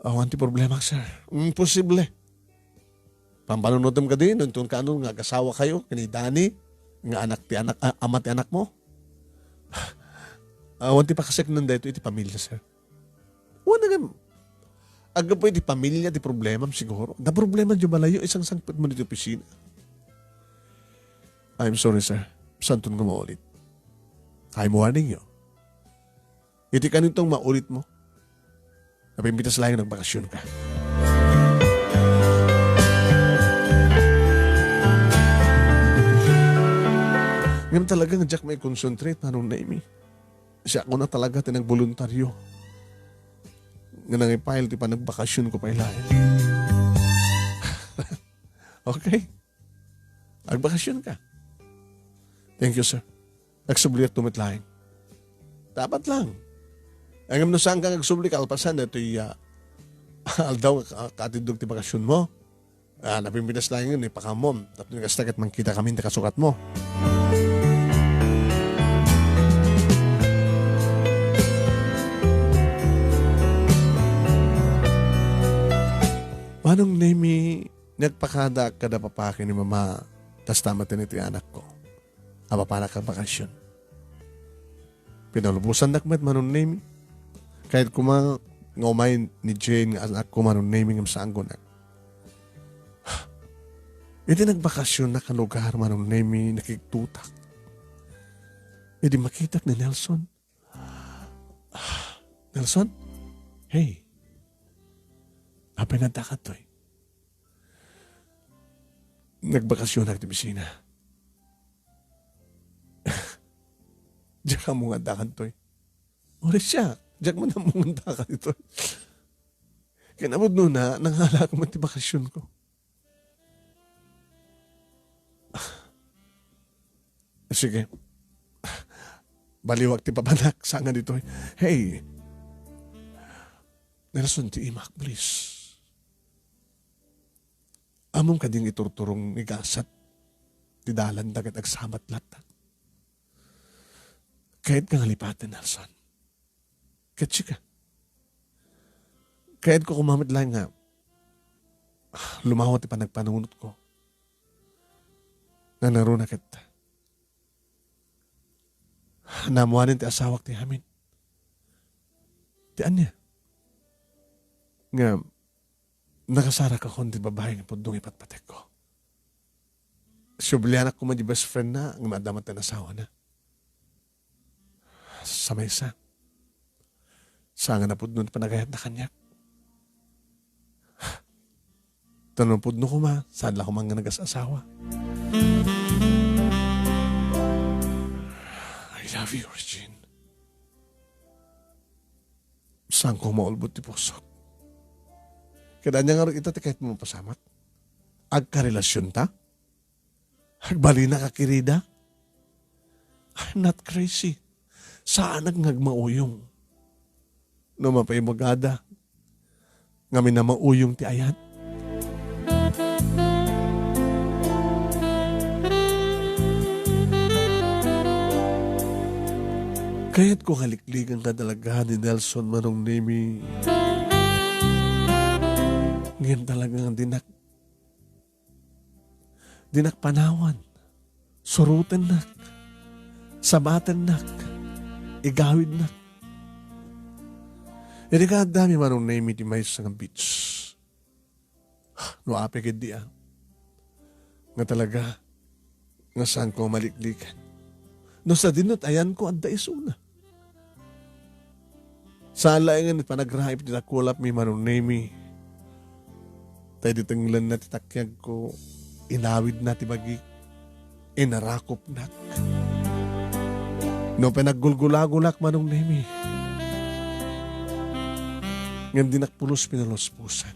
Awan ti problema, sir. Imposible. Pampanunotem kadi, no inton kaano nga agasawa kayo, kini Danny, nga anak ti anak, ah, ama ti anak mo? Awan ti pakaseknan daytoy iti pamilya, sir. Wana nga, aggapu iti pamilya ti problemam siguro. Da problema di balayo, isang sangpet mo dito opisina. I'm sorry, sir. Santon nga maulit. I'm warning you. Iti kanitong maulit mo, napimpitas laeng no agbakasyon ka. Ngem talaga nga diak mai-concentrate, Manong Nemy. Siak na talaga ti nagboluntaryo nga nangipile ti panagbakasyon ko pay laeng. Okay? Agbakasyon ka. Thank you, sir. Agsubliak met laeng. Dapat lang. Ngem no saan ka agsubli kalpasan daytoy, ah, aldaw nga ka-, katiddog ti bakasyon mo. Ah, napimpitas laeng nga ipakammo. Tapno kasta ket mangkita kami ti kasukat mo. Manong Nemy, nagpakadaak kada papa ken ni mama, ta kasta met ti anakko. Apapanak a bakasyon. Pinalubosannak met, Manong Nemy. Kayat koma nga umay ni Jane nga anakko, Manong Nemy, ngem saanko na. Iti nagbakasyon na ka lugar, Manong Nemy, nakigtutak. Idi makitak ni Nelson. Nelson? Hey. Apay nga adda ka ditoy? Nagbakasyonak iti opisina. Diak ammo nga adda ka ditoy. Uray siak, diak man ammo nga adda ka ditoy. Kinapudnona, nangalak man ti bakasyonko. Sige. Baliwak ti papanak, saan nga ditoy. Hey. Nelson, ti imak, please. Ammom kadi nga iturturong ni gasat ti dalanda ket agsabat latta. Kayat ka nga lipaten, Nelson. Ket sika. Kayatko koma met laeng nga lumawa ti panagpanunotko. Nangruna ket naammoanen ti asawak ti amin. Ti ania? Nga nakasarakakon ti babai nga pudno nga ipatpatekko. Siublianak koma di best friend na, nga adda met ti asawana. Sa maysa, saan nga napudno ti panagayatna kaniak. Ta no pudno koma, saan la koma nga nagas-asawa. I love you, Regine. Saanko maulbod ti pusok. Ket ania ngarud ita ti kayatmo mapasamak? Agkarelasionta? Agbalinak a kirida? I'm not crazy. Saanak nga agmauyong. No mapaimbagada, ngamin a mauyong ti ayat. Kayatko nga liklikan ka talaga ni Nelson, Manong Nemy. Ngem talagang dinak, dinak panawan. Surotennak. Sabatennak. Igawidnak. Idi kaaddami, Manong Nemy, ti maysa nga beach. No apay ketdi a, nga talaga, nga saanko a maliklikan. No sadino ti ayanko, adda isuna. Saan laengen ti panagraip ti nakulapmi, Manong Nemy. Ta idi tenglenna ti takiagko, inawidna ti bagik, inarakupnak. No panaggulgulagulak, Manong Nemy. Ngem dinak pulos pinalusposan.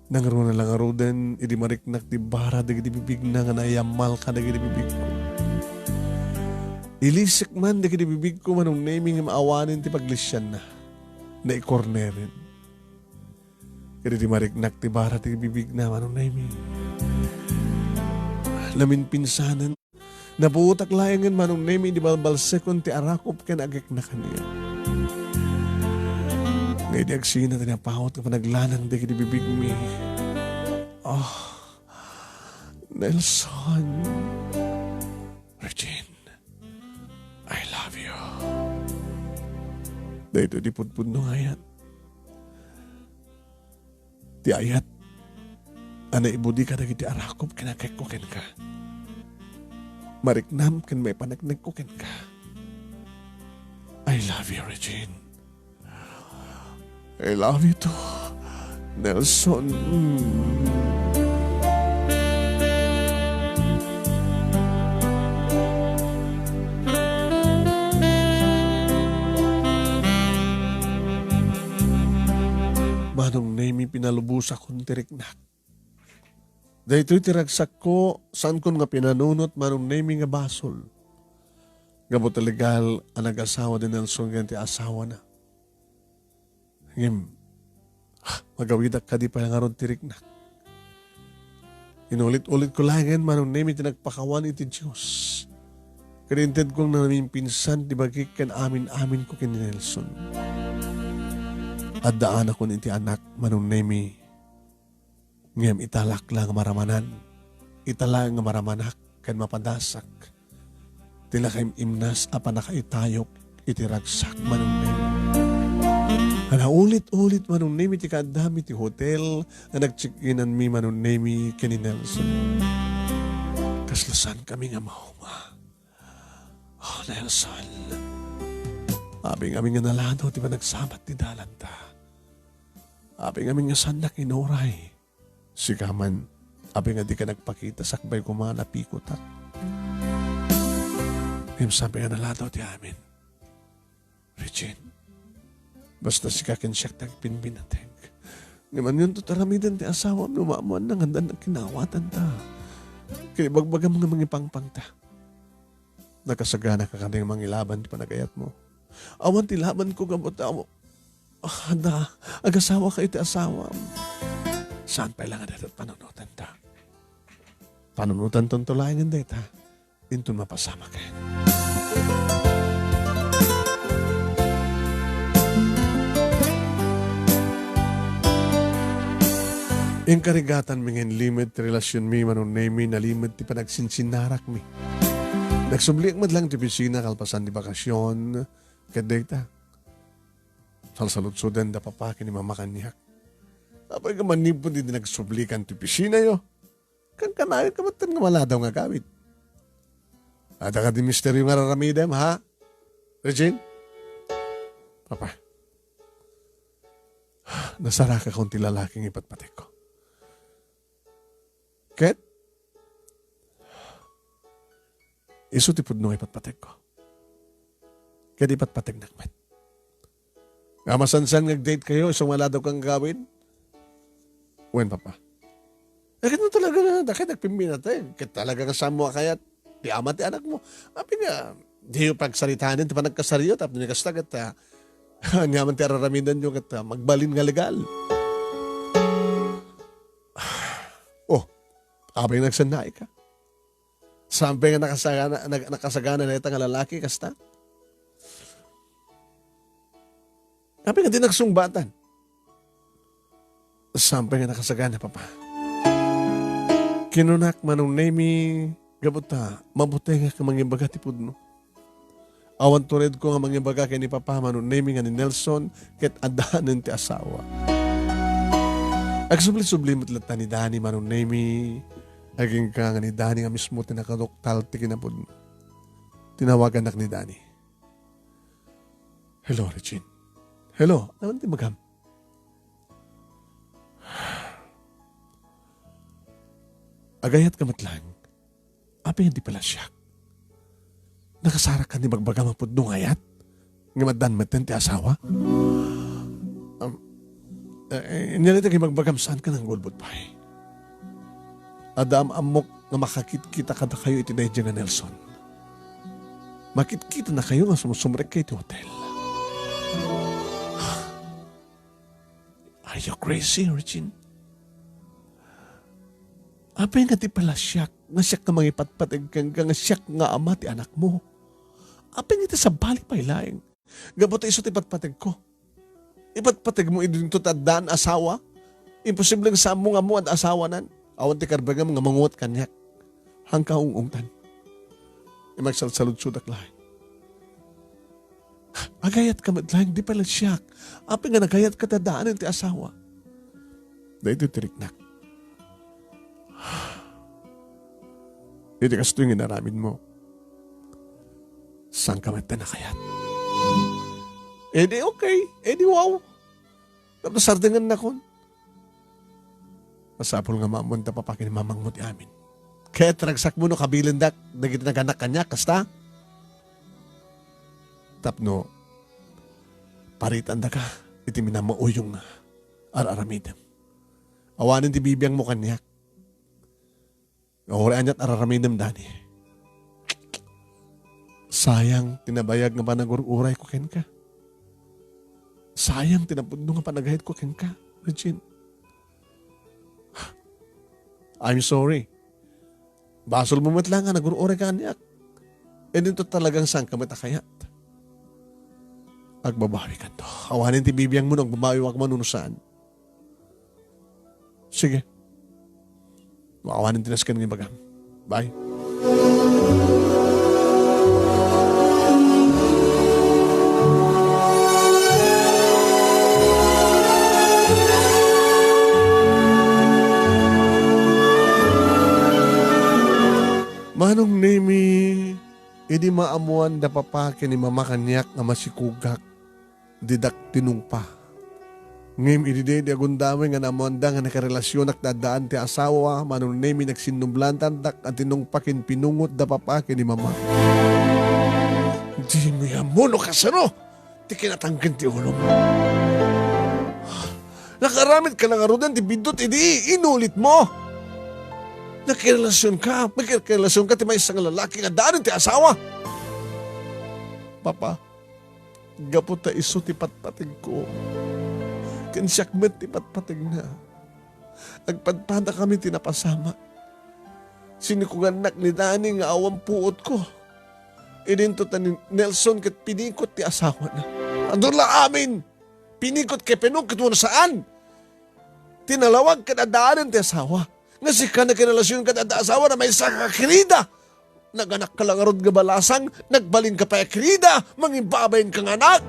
Nangruna la ngaruden, idi mariknak ti bara dagiti bibigna nga naiyammal kadagiti bibigko. Ilisek man dagiti bibigko, Manong Nemy, ngem awanen ti paglisianna. Naikorneren. Kadagiti mariknak ti bara ti bibigna, Manong Nemi. Naminpinsanen, napuotak laengen, Manong Nemi, idi balbalsekon ti arakop ken agekna kaniak. Nga idi agsina ti napawot nga panaglanang dagiti bibigmi. Oh, Nelson. Regine, I love you. Daytoy ti pudpudno nga ayat. Ti ayat a naibudi kadagiti arakop ken agekko kenka. Mariknam ken maipaneknekko kenka. I love you, Regine. I love you too, Nelson. Mm. Manong Nemi, pinalubosakon ti riknak. Daytoy ti ragsakko, saankon nga pinanunot, Manong Nemi, nga basol. Gapu ta legal a nagasawa ni Nelson ken ti asawana. Ngem, ah, magawidak kadi pay ngarud ti riknak. Inulit-ulitko laengen, Manong Nemi, ti nagpakawan iti Dios. Ket intedko nga naminpinsan ti bagik ken amin-aminko ken ni Nelson. Addaanakon iti anak, Manong Nemi. Ngem italak la nga maramanan, ita la nga maramanak ken mapadasak ti nakaim-imnas a pannakaitayok iti ragsak, Manong Nemi. A naulit-ulit, Manong Nemi, ti kaaddami ti hotel nga nag-check-inanmi, Manong Nemi, ken ni Nelson. Kasla saankami nga mauma. Oh, Nelson. Apay ngamin nga naladaw ti panagsabat ti dalanta. Apay ngamin nga saannak inuray. Sika man, apay nga dika nagpakita sakbay koma napikutak. Ngem sapay nga naladaw ti amin. Regine, basta sika ken siak ti agpinpinateg. Ngem anianto ti aramiden ti asawam no maammoanna nga adda kinawatanta? Ket ibagbagam nga mangipangpangta. Nakasaganaka kadi nga mangilaban ti panagayatmo? Awan ti labanko gapu ta, ah, da, agasawaka iti asawam. Saan pay la nga dayta panunotanta? Panunotanton to laengen dayta, inton mapasamaken. Inkarigatanmi nga inlimed ti relasionmi, Manong Nemi, nalimed ti panagsinsinarakmi. Nagsubliak met laeng ti opisina kalpasan ti bakasion, ket dayta, salsaludsoden da Papa ken ni Mama kaniak. Apay nga manipud idi nagsublikan ti opisinayo, kankanayon ka met nga maladaw nga agawid. Adda kadi misteryo nga ar-aramidem, ha? Regine? Papa, nasarakakon ti lalaki nga ipatpatekko. Ket, isu ti pudno nga ipatpatekko. Ket ipatpategnak met. Nga masansan nga ag-date kayo, isu nga maladaw kang agawid? Wen, Papa. Eh, ket no talaga nga, dakay nagpimminateg. Ket talaga nga saan mo a kayat ti ama ti anakmo. Apay nga, diyo pagsaritanen ti panagkasariyo, tapno ni kasta ket, ah, ania man ti ar-aramidanyo ket, ah, magbalin nga legal. Oh, apay nga nagsannaika? Saan pay nga nakasagana, nag-, nakasagana dayta nga lalaki kasta? Apay nga di nagsungbatan? Saan pay nga nakasagana, Papa? Kinunak, Manong Nemi, gapu ta mabutengak nga mangibaga ti pudno. Awan turedko nga mangibaga ken ni Papa, Manong Nemi, nga ni Nelson ket addanen ti asawa. Agsubli-subli met latta ni Dani, Manong Nemi, agingga nga ni Dani nga mismo ti nakaduktal ti kinapudno. Tinawagannak ni Dani. Hello, Regine. Hello, awan ti magam? Agayat ka met laeng. Apay nga di pala siak? Nakasarak ka ni bagbagam a pudno nga ayat? Nga maddan metten ti asawa? Um, eh, eh, inyalita kay bagbagam saan ka nang gulbot pay? Adda am-ammok nga makakitkita kadakayo iti daydi nga Nelson. Makitkita na kayo nga sumusumrek kayo iti hotel. Are you crazy, Regine? Apay nga ti pala siak, nga siak nga mangipatpateg kenka, nga siak nga ama ti anakmo? Apay nga ti sabali pay laeng? Gapu ta isu ti patpategko. Ipatpategmo idinto ti addaan asawa? Imposible nga saanmo nga ammo adda asawanan. Awan ti karbengam nga manguwat kaniak. Haanka ung-ungtan. Imagsalsaludsodak laeng. Agayatka met laeng, di pala siak. Apay nga nagayatka ti addaanen ti asawa? Daytoy ti riknak. Iti kastoy nga inaramidmo, saanka met a nakayat. Eh di okay. Eh di wow. Tapno sardengennakon. Masapul nga maammoan da papa ken ni mamangmo ti amin. Ket ragsakmo no kabilendak dagiti naganak kaniak, kasta? Tapno paritandaka iti minamauyong nga ar-aramidem. Awanen ti bibiangmo kaniak. Uray aniat ar-aramidem, Dani. Sayang ti nabayag nga panagur-urayko kenka. Sayang ti napudno nga panagayatko kenka, Regine. I'm sorry. Basolmo met laeng nga nagur-urayka kaniak. Idinto talagang saanka met a kayat. Agbabawikanto. Awanen ti bibiangmo no agbabawiak man wenno saan. Sige. Awanen ti nasken nga ibagam. Bye. Manong Nemi, idi maammoan da papa ken ni mama kaniak nga masikugak, didak tinungpa. Ngem idi daydi a gundaway nga naammoanda nga nakarelasionak ti addaan ti asawa, Manong Nemi, nagsinnublaandak a tinungpa ken pinungot da papa ken ni mama. Dimo ammo no kasano ti kinatangken ti ulom. Nakaaramidka la ngaruden ti biddut idi inulitmo. Nakirelasionka, makirelasionka ti maysa nga lalaki nga addaanen ti asawa. Papa, gapu ta isu ti patpategko, ken siak met ti patpategna. Agpadpadakami ti napasamak. Sinikugannak ni Dani nga awan puotko. Idinto ta ni Nelson ket pinikot ti asawana. Adu la amin! Pinikot ken pinungot wenno saan? Ti nalawag ket addaanen ti asawa. Nga sika nakirelasion ket adda asawa na maysa ka kirida. Naganakka la ngarud nga balasang, nagbalinka pay a kirida, mangimbabainka nga anak.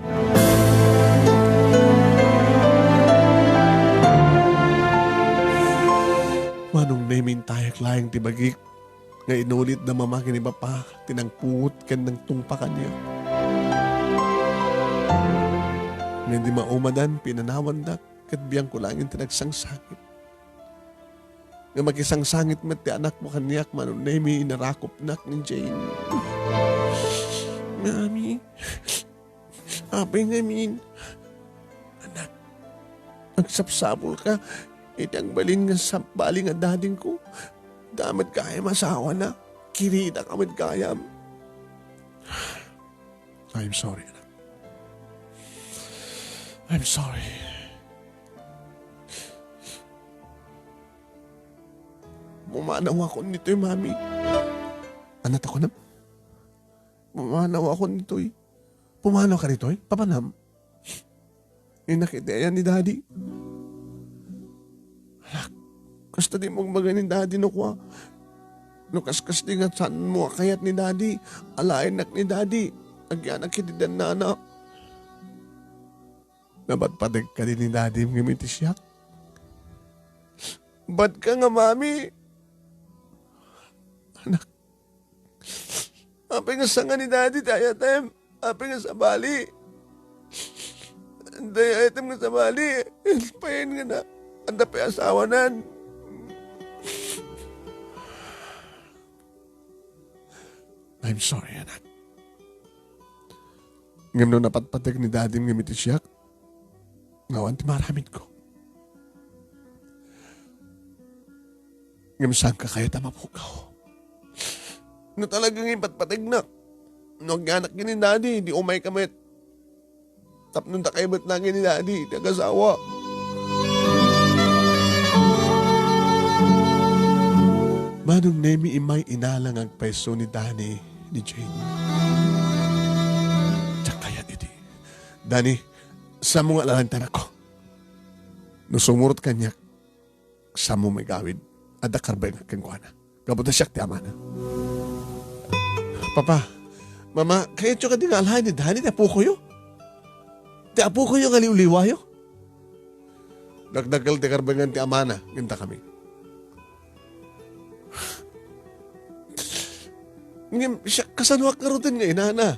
Manong Nemi, intayek laeng ti bagik nga inulit da mama ken ni papa ti nangpungot ken nangtungpa kaniak. Ngem idi maumadan, pinanawandak ket biangko laeng ti nagsangsangit. Nga makisangsangit met ti anakmo kaniak, Manong Nemi, inarakupnak ni Jane. Mami, apay ngamin? Anak, agsapsapulka iti agbalin nga sabali nga daddyko. Adda met gayam asawana. Kiridaka met gayam. I'm sorry, anak. I'm sorry. Pumanawakon ditoy, Mami. Ania ti kunam? Pumanawakon ditoy. Pumanawka ditoy? Papanam? Innak iti ayan ni Daddy. Anak, kasta dimo agmagay ni Daddy no kua. No kaskas di nga saanmo a kayat ni Daddy, alaennak ni Daddy. Agyanak iti dannana. Napatpateg kadi ni Daddy ngem iti siak? Batka nga, Mami. Anak, apay nga sanga ni Daddy ti ayatem? Apay nga sabali? Dayta ayatem nga sabali, payen nga na, adda pay asawanan. I'm sorry, anak. Ngem no napatpateg ni Daddy ngem iti siak, awan ti maaramidko. Ngem saanka kayat a mapukaw? No talaga nga ipatpategnak, no agyanak ken ni Daddy, di umayka met. Tapno dakayo met laeng ni Daddy ti agasawa. Nemi, immay inala nga agpayso ni Danny ni Jane. Diak kayat idi. Danny, saanmo nga alaen ti anakko. No sumurot kaniak, saanmo nga igawid. Adda karbengak kenkuana. Gapu ta siak ti amana. Papa, Mama, kayatyo kadi nga alaen ni Danny ti apokoyo? Ti apokoyo nga liwliwayo? Dakdakkel ti karbengan ti amana ken dakami. Ngem siak, kasanoak ngaruden nga inana?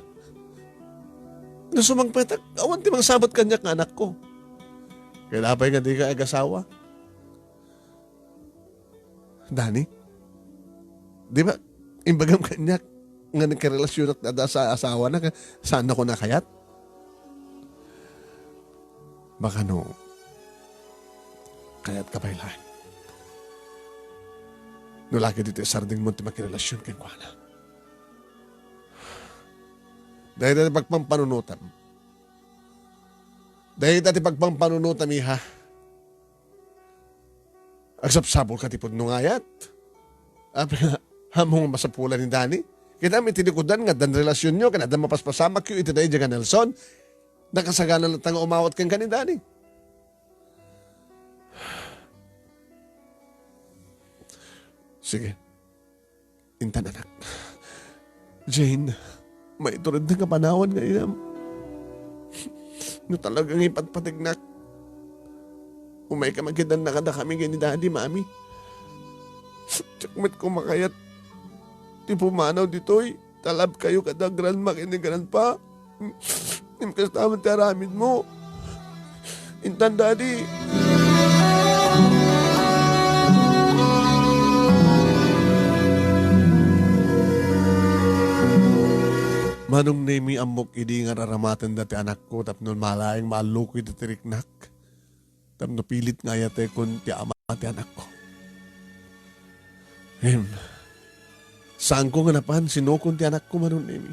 No sumangpetak, awan ti mangsabet kaniak nga anakko. Ket apay nga dika agasawa? Danny, di ba, imbagam kaniak nga nagkarelasionak dayta sa asawana, ket saannakon a kayat? Baka no, kayatka pay laeng. No la ketdi ti isardengmo ti makirelasion kenkuana. Dayta ti pagpampanunotam. Dayta ti pagpampanunotam, iha. Agsapsapulka ti pudno nga ayat. Apay nga, ammom nga masapulan ni Danny? Kitam iti likudan nga addan relasionyo ken addan mapaspasamakyo iti daydiay nga Nelson. Nakasagana latta nga umawat kenka ni Danny. Sige. Intan, anak. Jane, maituredna nga panawan nga inam. No talaga nga ipatpategnak, umayka makidanna kadakami ken ni Daddy, Mami. Diak met koma kayat ti pumanaw ditoy. Talabkayo kada grandma ken ni grandpa. Ngem kasta met ti aramidmo. Intan, Daddy. Manong Nemi, ammok idi nga raramatenda ti anakko tapno malaeng maalluko iti tiriknak. Tapno pilit nga ayatekon ti ama ti anakko. Ngem, saanko nga napan sinukon ti anakko, Manong Nemi.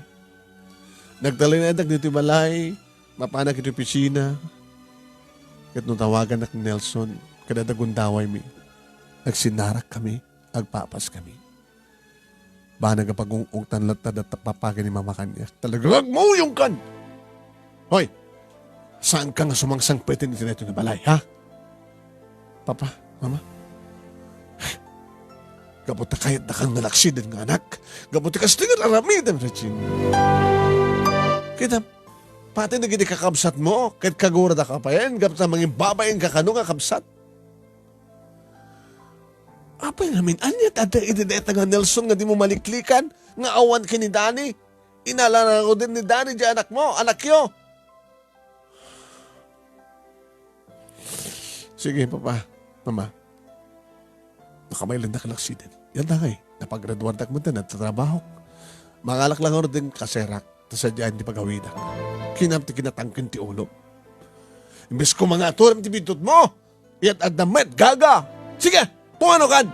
Nagtalinaeddak ditoy balay, mapanak iti opisina. Ket no tawagannak ni Nelson, ket adda gundawaymi, agsinnarak kami, agpapas kami. Banag a pagung-ungtan latta da papa ken ni mama kaniak. Talaga nga agmuyongkan! Hoy! Saanka nga sumangsangpet iti daytoy nga balay, ha? Papa, Mama, gapu ta kayatdaka nga laksiden nga anak, gapu ti kasta nga aramidem, Regine. Kita, pati dagiti kakabsatmo, ket kaguradaka payen, gapu ta mangimbabain ka kano nga kabsat. Apay ngamin, ania ti adda iti dayta nga Nelson nga dimo maliklikan nga awan ken ni Danny? Inala ngaruden ni Danny diay anakmo, anakyo. Sige, Papa, Mama. Nakamailenda ka laksiden. Yan da kay, napagraduardak met, nagtatrabahok. Mangalak la ngaruden kaserak, ta sadiaen ti pagawidak. Kinam ti kinatangken ti ulo. Imbes ko mangaturem ti bidutmo, iyat-adda met, gaga! Sige, pumano kan!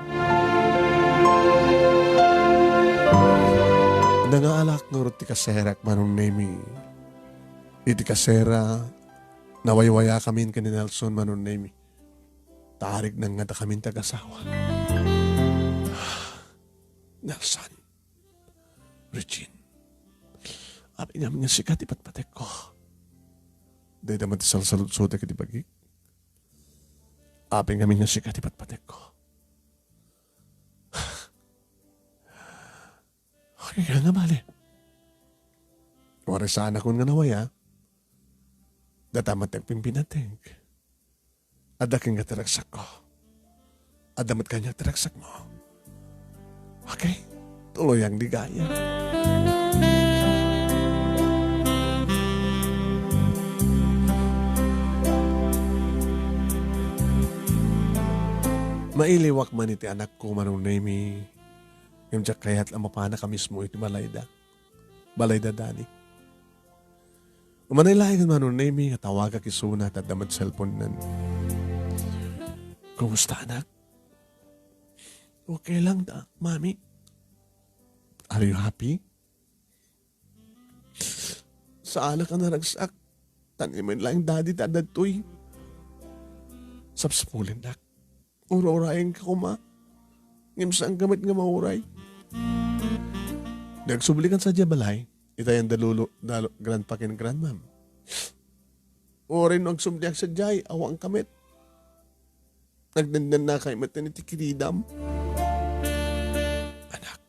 Nangaalak ngarud ti kaserak, Manong Nemi. Iti kasera, nawaywayakamin ken ni Nelson, Manong Nemi. Tarik nangngada kamin ti agasawa. Nelson, Regine, apay ngamin nga sika ti patpatekko. Dayta met ti salsaludsotek iti bagik. Apay ngamin nga sika ti patpatekko. Okay ka nga bale. Uray saanakon nga nawaya. Data met ti agpimpinatek. Adda kenka ti ragsakko. Adda met kaniak ti ragsakmo. Okay? Tuloy ang ligaya. Mailiwak man iti anakko, Manong Nemi. Ngem diak kayat a mapanak a mismo iti balayda. Balayda, Danny. Umanay laeng, Manong Nemi, nga tawagak isuna ta adda met cellphone-nan. Kumusta, anak? Okay lang da, Mami. Are you happy? Saanak a naragsak. Tan imen laeng Daddy ta adda ditoy. Sapsapulennak. Ura-urayenka koma. Ngem saanka met nga mauray. Di agsublikan sadiay balay, itayan da lolo, da lo-, grandpa ken grandmam. Uray no agsubliak sadiay, awanka met. Nagdendennakay met iti kiridam. Anak,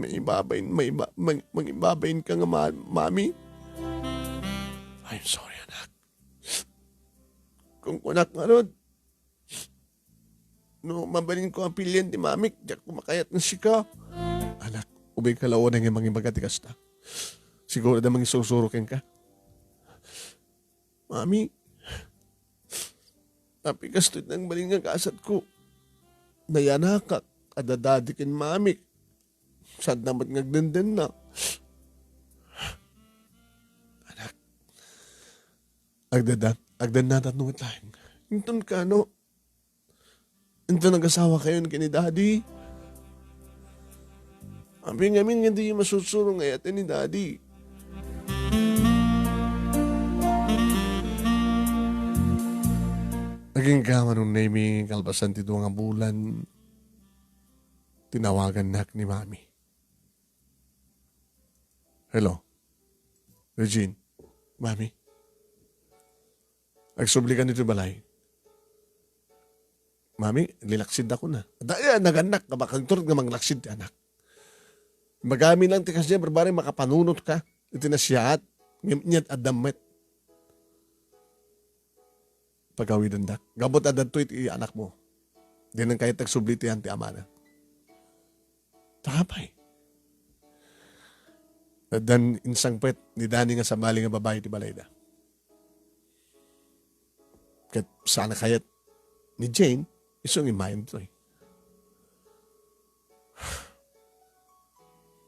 maibabain, maiba-, mang-, mangibabain ka nga ma-, mami. I'm sorry, anak. Kunkunak ngarud, no mabalinko a pilien ti mamik, diak makayat nga sika. Anak, ubing ka la unay nga mangibaga ti kasta. Siguro adda mangisursuro kenka. Mami, apay kastoy ti nagbalin nga gasatko? Nayanakak, adda dadi ken mamik. Saanna met nga agdendenna. Anak, agdada-, agdennata no met laeng. Inton kano, inton nagasawa kayon ken ni Daddy. Apay ngamin nga di masursuro nga ayat ni Daddy. Agingga, Manong Nemi, kalpasan ti dua nga bulan, tinawagannak ni Mami. Hello? Regine? Mami? Agsubli ka ditoy balay. Mami, lilaksid ako na. Da, eh, nagannak ka ba? Kagturot nga manglaksid ti anak. Magami lang ti kasdiay, barbari, makapanunot ka. Iti nasiyaat. Ngem, inyat addam met. Pagawidendak. Gapu ta adda ditoy ti anak mo. Dinan kayat agsubli ti yan ti amana. Ta apay? Addan insangpet ni Dani nga sabali nga babai ti balayda. Ket saan a kayat ni Jane, isu nga immayen ditoy.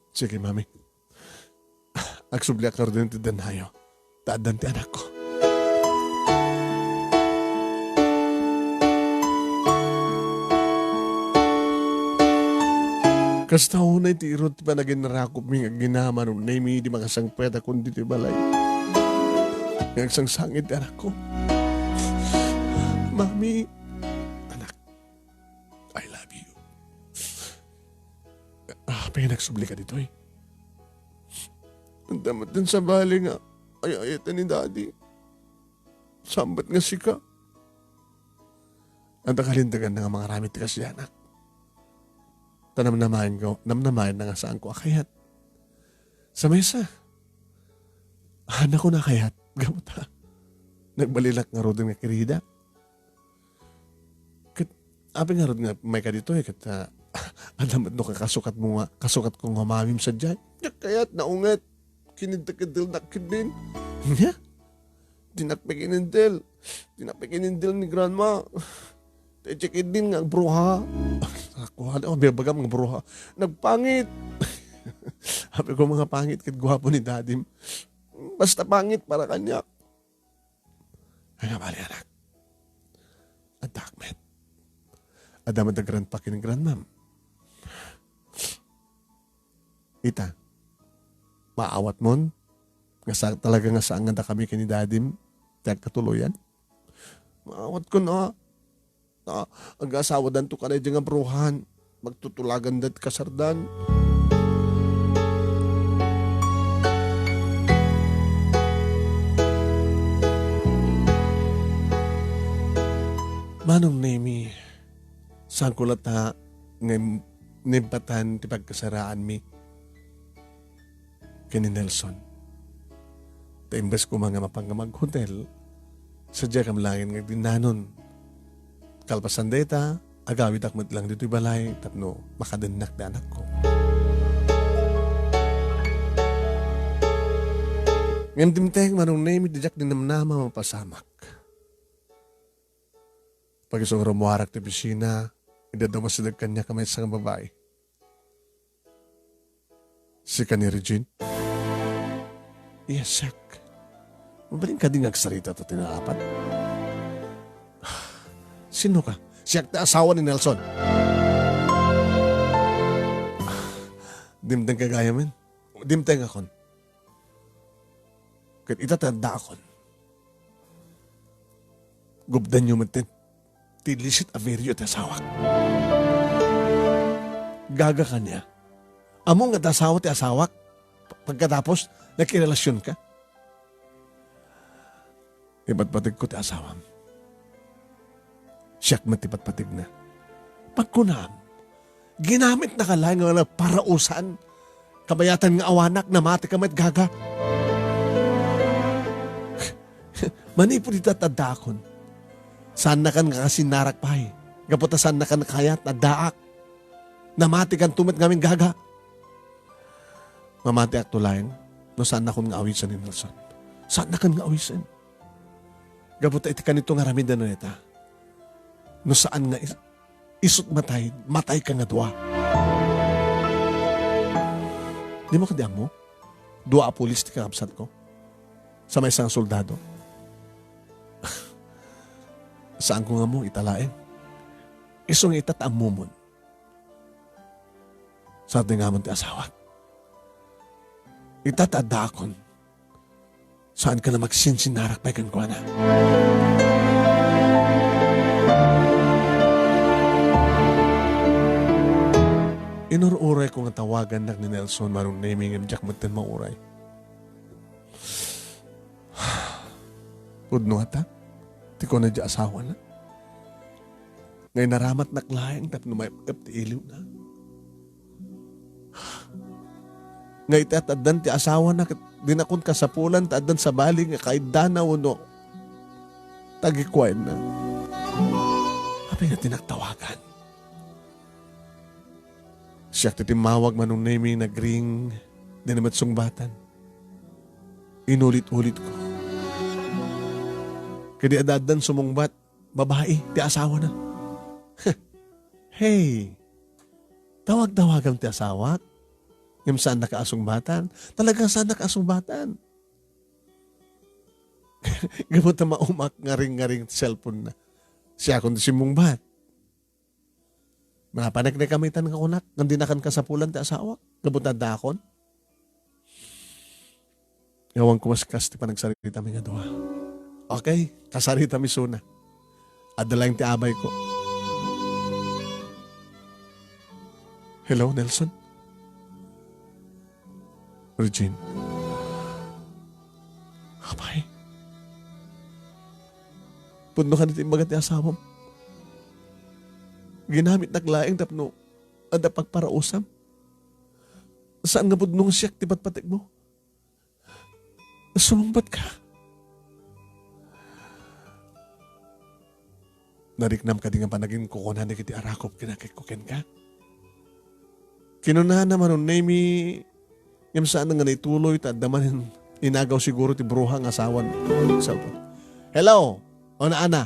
Sige, Mami. Agsubliak ngaruden ti dannayo. Ta addan ti anakko. Kasta unay ti irud ti panaginnarakopmi nga aginaman, Nemi, di makasangpetakon ditoy balay. Nga agsangsangit ti anakko. Mami, anak, I love you. Ah, apay nga agsubli ka ditoy? Anta met ti sabali nga ay-ayat ni Daddy. Saan met nga sika? Anta kalintegan na nga mangaramid ti kasdiay, anak. Ta namnamaen ko, namnamaen na nga saanko a kayat. Sa maysa, ah, nako na kayat. Gapu ta nagbalilak ngaruden nga kiridak. Ket apay ngarud nga mayka ditoy ket, ah, adda met no kakasukatmo nga, kasukatko nga mamim sadiay? Diak kayat, naunget. Kiniddekeddelnak ketdin. Nia? Dinak pakinindel. Dinak pakinindel ni Grandma. Ti ketdin nga agbruha. Ako, ano, bibagam nga bruha. Nagpangit. Apay ko, mga pangit ket guapo ni Dadim. Basta pangit para kaniak. Ay, nga bali, anak. Addaak met. Adda met da grandpa ken grandmam. Ita, maawatmon nga sa-, talaga nga saan nga dakami ken ni Dadim ti agkatuloyan? Maawatkon a. Ta agasawadaanto kadaydi nga bruhan. Magtutulagandan ti kasardan. Manong Nemi, saanko latta nga im-, naimbatan ti pagkasaraanmi ken ni Nelson. Ta imbes koma nga mapan nga maghotel, sadiakam laeng nga agdinnanon. Kalpasan dayta, agawidak met lang ditoy balay tapno makadennak ti anakko. Ngem dimteng, Manong Nemi, diak dinamnama mapasamak. Pag-isu nga rummuarak ti opisina, idi adda umasideg kaniak a maysa nga babai. Sika ni Regine? Yes, siak. Mabalin kadi nga agsarita ta ti naapat? Sino ka? Siak ti asawa ni Nelson. Dimteng ka gayamen. Dimteng akon. Ket ita ti addaakon. Gubdanyo metten. ti illicit affair-yo ti asawak. Gaga kaniak. Ammom nga adda asawa ti asawak? Pagkatapos, nakirelasionka? Ipatpategko ti asawam. Siak met ti patpategna. Pagkunam, ginamitnaka laeng nga parausan. Kabayatan nga awanak, namatika met, gaga. Manipud ita ti addaakon, saannakan nga kasinnarak pay. Gapu ta saannakan kayat, addaak. Namatikanto met ngamin, gaga. Mamatiakto laeng no saannakon nga awisen ni Nelson. Saannakan nga awisen. Gapu ta iti kanito nga aramiden dayta, no saan nga is-, isut matay, matayka nga dua. Dimo kadi ammo? Dua a pulis ti kakabsatko. Sa maysa nga soldado. Saanko nga ammo, ita laeng. Isu nga ita ti ammomon. Sa di nga amon ti asawak. Ita ti addaakon. Saanka nga magsinsinnarak pay kenkuana. Inur-urayko nga tawagannak ni Nelson, Manong Nemy, ngem diak metten mauray. Pudno ngata ti kuna diay asawana nga inaramatnak laeng tapno maep-ep ti iliwna. Nga iti at-addan ti asawana ket dinakon kasapulan ta addan sabali nga kaiddana wenno tagikuaenna. Apay nga dinak tawagan? Siak ti timmawag, Manong Nemy, nagring, dina met sungbatan. Inulit-ulitko. Ket adda-addan sumungbat, babai ti asawana. Hey, tawag-tawagam ti asawak, ngem saannaka a sungbatan. Talaga saannaka a sungbatan. Gapu ta maumak nga ring-ngaring ti cellphone-na. Siakon ti simmungbat. Napaneknekamitan nga kunak, nga dinakan kasapulan ti asawak, gapu ta addaakon. Awan ko maskas ti panagsaritami nga dua. Okay, kasaritami isuna. Adda laeng ti abayko. Hello, Nelson? Regine. Apay. Pudno kadi ti imbaga ti asawam. Ginamitnak laeng tapno adda pagparausam. Saan nga pudno nga siak ti patpategmo? Sumungbatka. Nariknam kadi nga panaginkukuana dagiti arakop ken akikko kenka? Kinunana, Manong Nemy, ngem saan nga naituloy ta adda manen inagaw siguro ti bruha nga asawan. Cellphone. Hello, Ona Ana.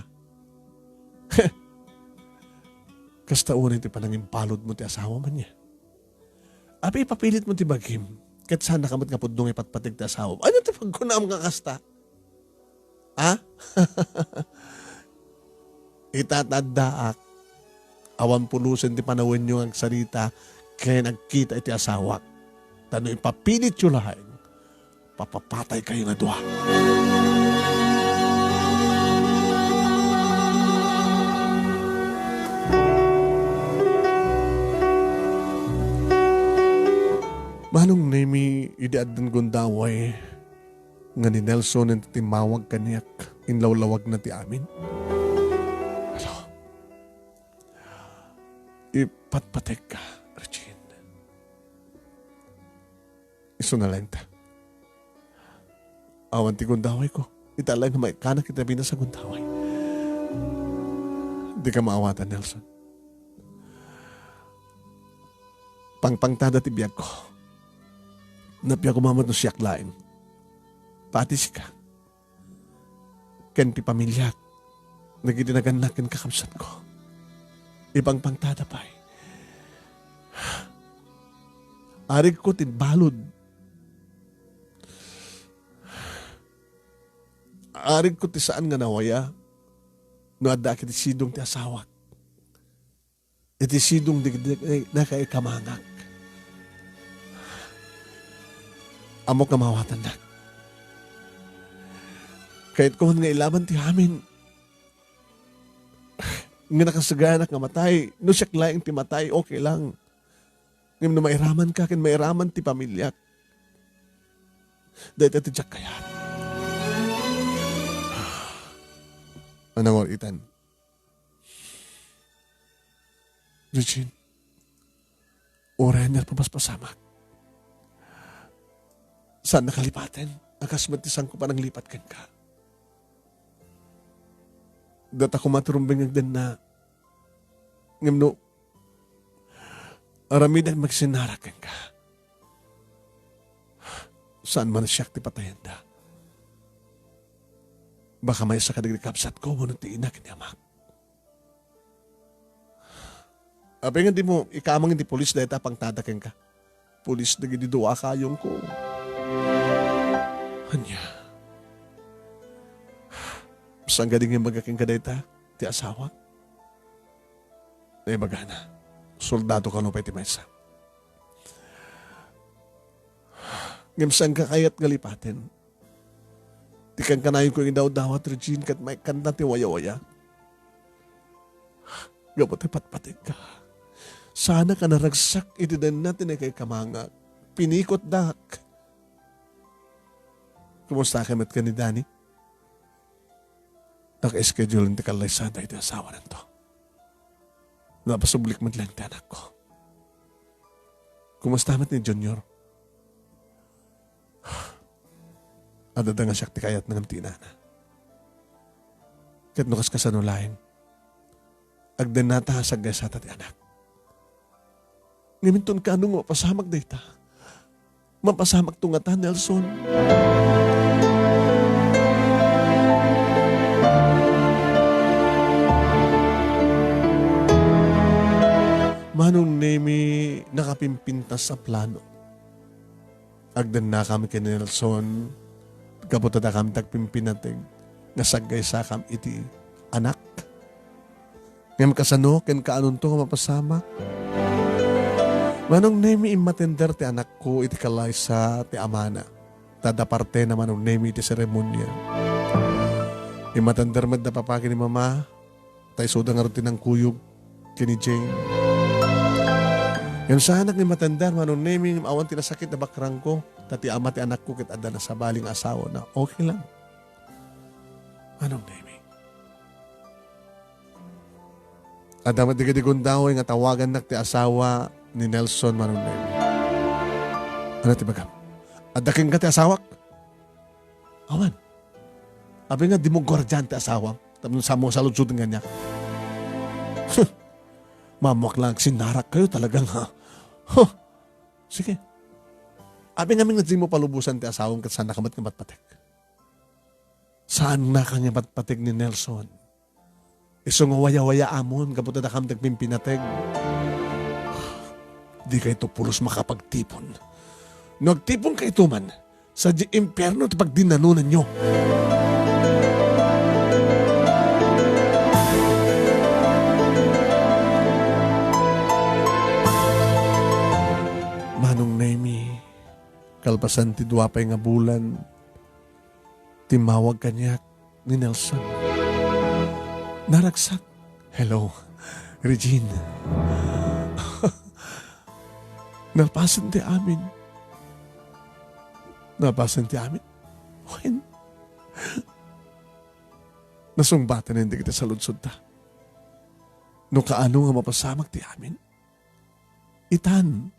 Kasta unay ti panangimpaludmo ti asawam ania? Apay ipapilitmo ti bagim, ket saannaka met nga pudno nga ipatpateg ti asawam. Ania ti pagkunam nga kasta? Ha? Ita ti addaak. Awan pulusen ti panawenyo nga agsarita ken agkita iti asawak. Ta no ipapilityo laeng, papapataykayo nga dua. Manong Nemy, idi addan gundaway nga ni Nelson ti timmawag kaniak, inlawlawagna ti amin. Hello? Ipatpategka, Regine. Isuna laeng ta. Awan ti gundawayko. Ita laeng nga maikkanak iti amin a gundaway. Dika maawatan, Nelson. Pangpangtada ti biagko. Nappiak koma met no siak laeng. Pati sika. Ken ti pamiliak, dagiti nagannak ken kakabsatko. Ipangpangtada pay. Arigko ti balud. Arigko ti saan nga nawaya no addaak iti sidong ti asawak. Iti sidong di, di, di, nakaikamangak. Ammok nga maawatannak. Kayatko man nga ilaban ti amin. nga nakasaganak nga matay, no siak laeng ti matay, okay lang. Ngem no mairamanka ken mairaman ti pamiliak, dayta ti diak kayat. Anang or-itan? Regine, uray ania ti papaspasamak. Saan nakalipaten, a kas met ti sangko pananglipat kenka. Data koma ti rumbeng agdenna. Ngem no, aramiden magsinarak kenka. Saan man siak ti patayenda. Baka maysa kadagiti kabsatko wenno ti ina ken ni amak. Apay nga dimo ikamang iti pulis dayta a pangtada kenka? Pulis dagiti dua a kayongko. Ania? Saan kadi nga imbaga kenka dayta ti asawak? Naibagana, soldado kano pay ti maysa. Ngem saanka kayat nga lipaten. Ti kankanayonko nga idawdawat, Regine, ket maikkanta ti wayawaya. Gapu ta patpategka. Saanak a naragsak iti denna ti nakaikamangak. Pinikotdak. Kumusta ka met ken ni Danny? Naka-schedule ti kallaysada iti asawananto. Napasublik met laeng ti anakko. Kumusta met ni Junior? Adda nga siak ti kayatna ngem ti inana. Ket no kaskasano laeng, agdennata a saggaysata ti anak. Ngem inton kaano nga mapasamak dayta? Mapasamakto ngata, Nelson? Manong Nemi, nakapimpintas a plano. Agdennakami ken ni Nelson, gapu ta dakami ti agpimpinateg nga saggaysakam iti anak. Ngem kasano ken kaanonto nga mapasamak? Manong Nemi, immatender ti anakko iti kallaysa ti amana. Ta adda partena Manong Nemi iti seremonia. Immatender met da papa ken ni mama, ta isuda ngarud ti nangkuyog ken ni Jane. Ngem saanak nga immatender Manong Nemi, ngem awan ti nasakit a bakrangko, ta ti ama ti anakko ket adda nasabali nga asawana. Okay lang. Manong Nemi. Adda met dagiti gundaway nga tawagannak ti asawa ni Nelson Manong Nemi. Ania ti ibagam? Adda kenka ti asawak? Awan. Apay nga dimo guardian ti asawam? Tapno saan mo saludsod nga ania? Huh. Maammoak lang, sinarak kayo talagang, ha? Huh. Sige. Apay ngamin nga dimo palubosan ti asawam ket saannaka met nga patpatek? Saannaka nga patpatek ni Nelson. Isu nga wayawaya amon gapu ta dakam ti agpimpinateg. Dikayto pulos makapagtipon. No agtiponkayto man, sadiay impierno ti pagdinnanonanyo. Manong Nemi, kalpasan ti dua pay nga bulan, timmawag kaniak ni Nelson. Naragsak. Hello, Regine. Napasen ti amin. Napasen ti amin? Wen, nasungbaten dagiti saludsodda. No kaano nga mapasamak ti amin? Itan,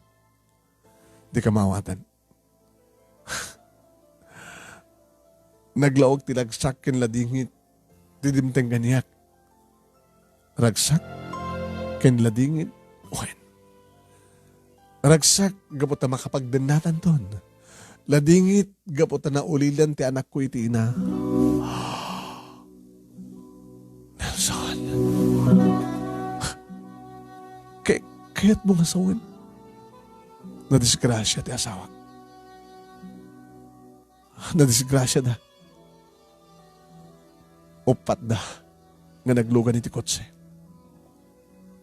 di ka maawatan. Naglaog ti ragsak ken ladingit ti dimteng kaniak. Ragsak ken ladingit, wen. Ragsak gapu ta makapagdennatanton. Ladingit gapu ta naulilan ti anakko iti ina. Nelson. Kay-, kayatmo nga sawen? Nadisgrasia ti asawak. Nadisgrasiada. Uppatda nga naglugan iti kotse.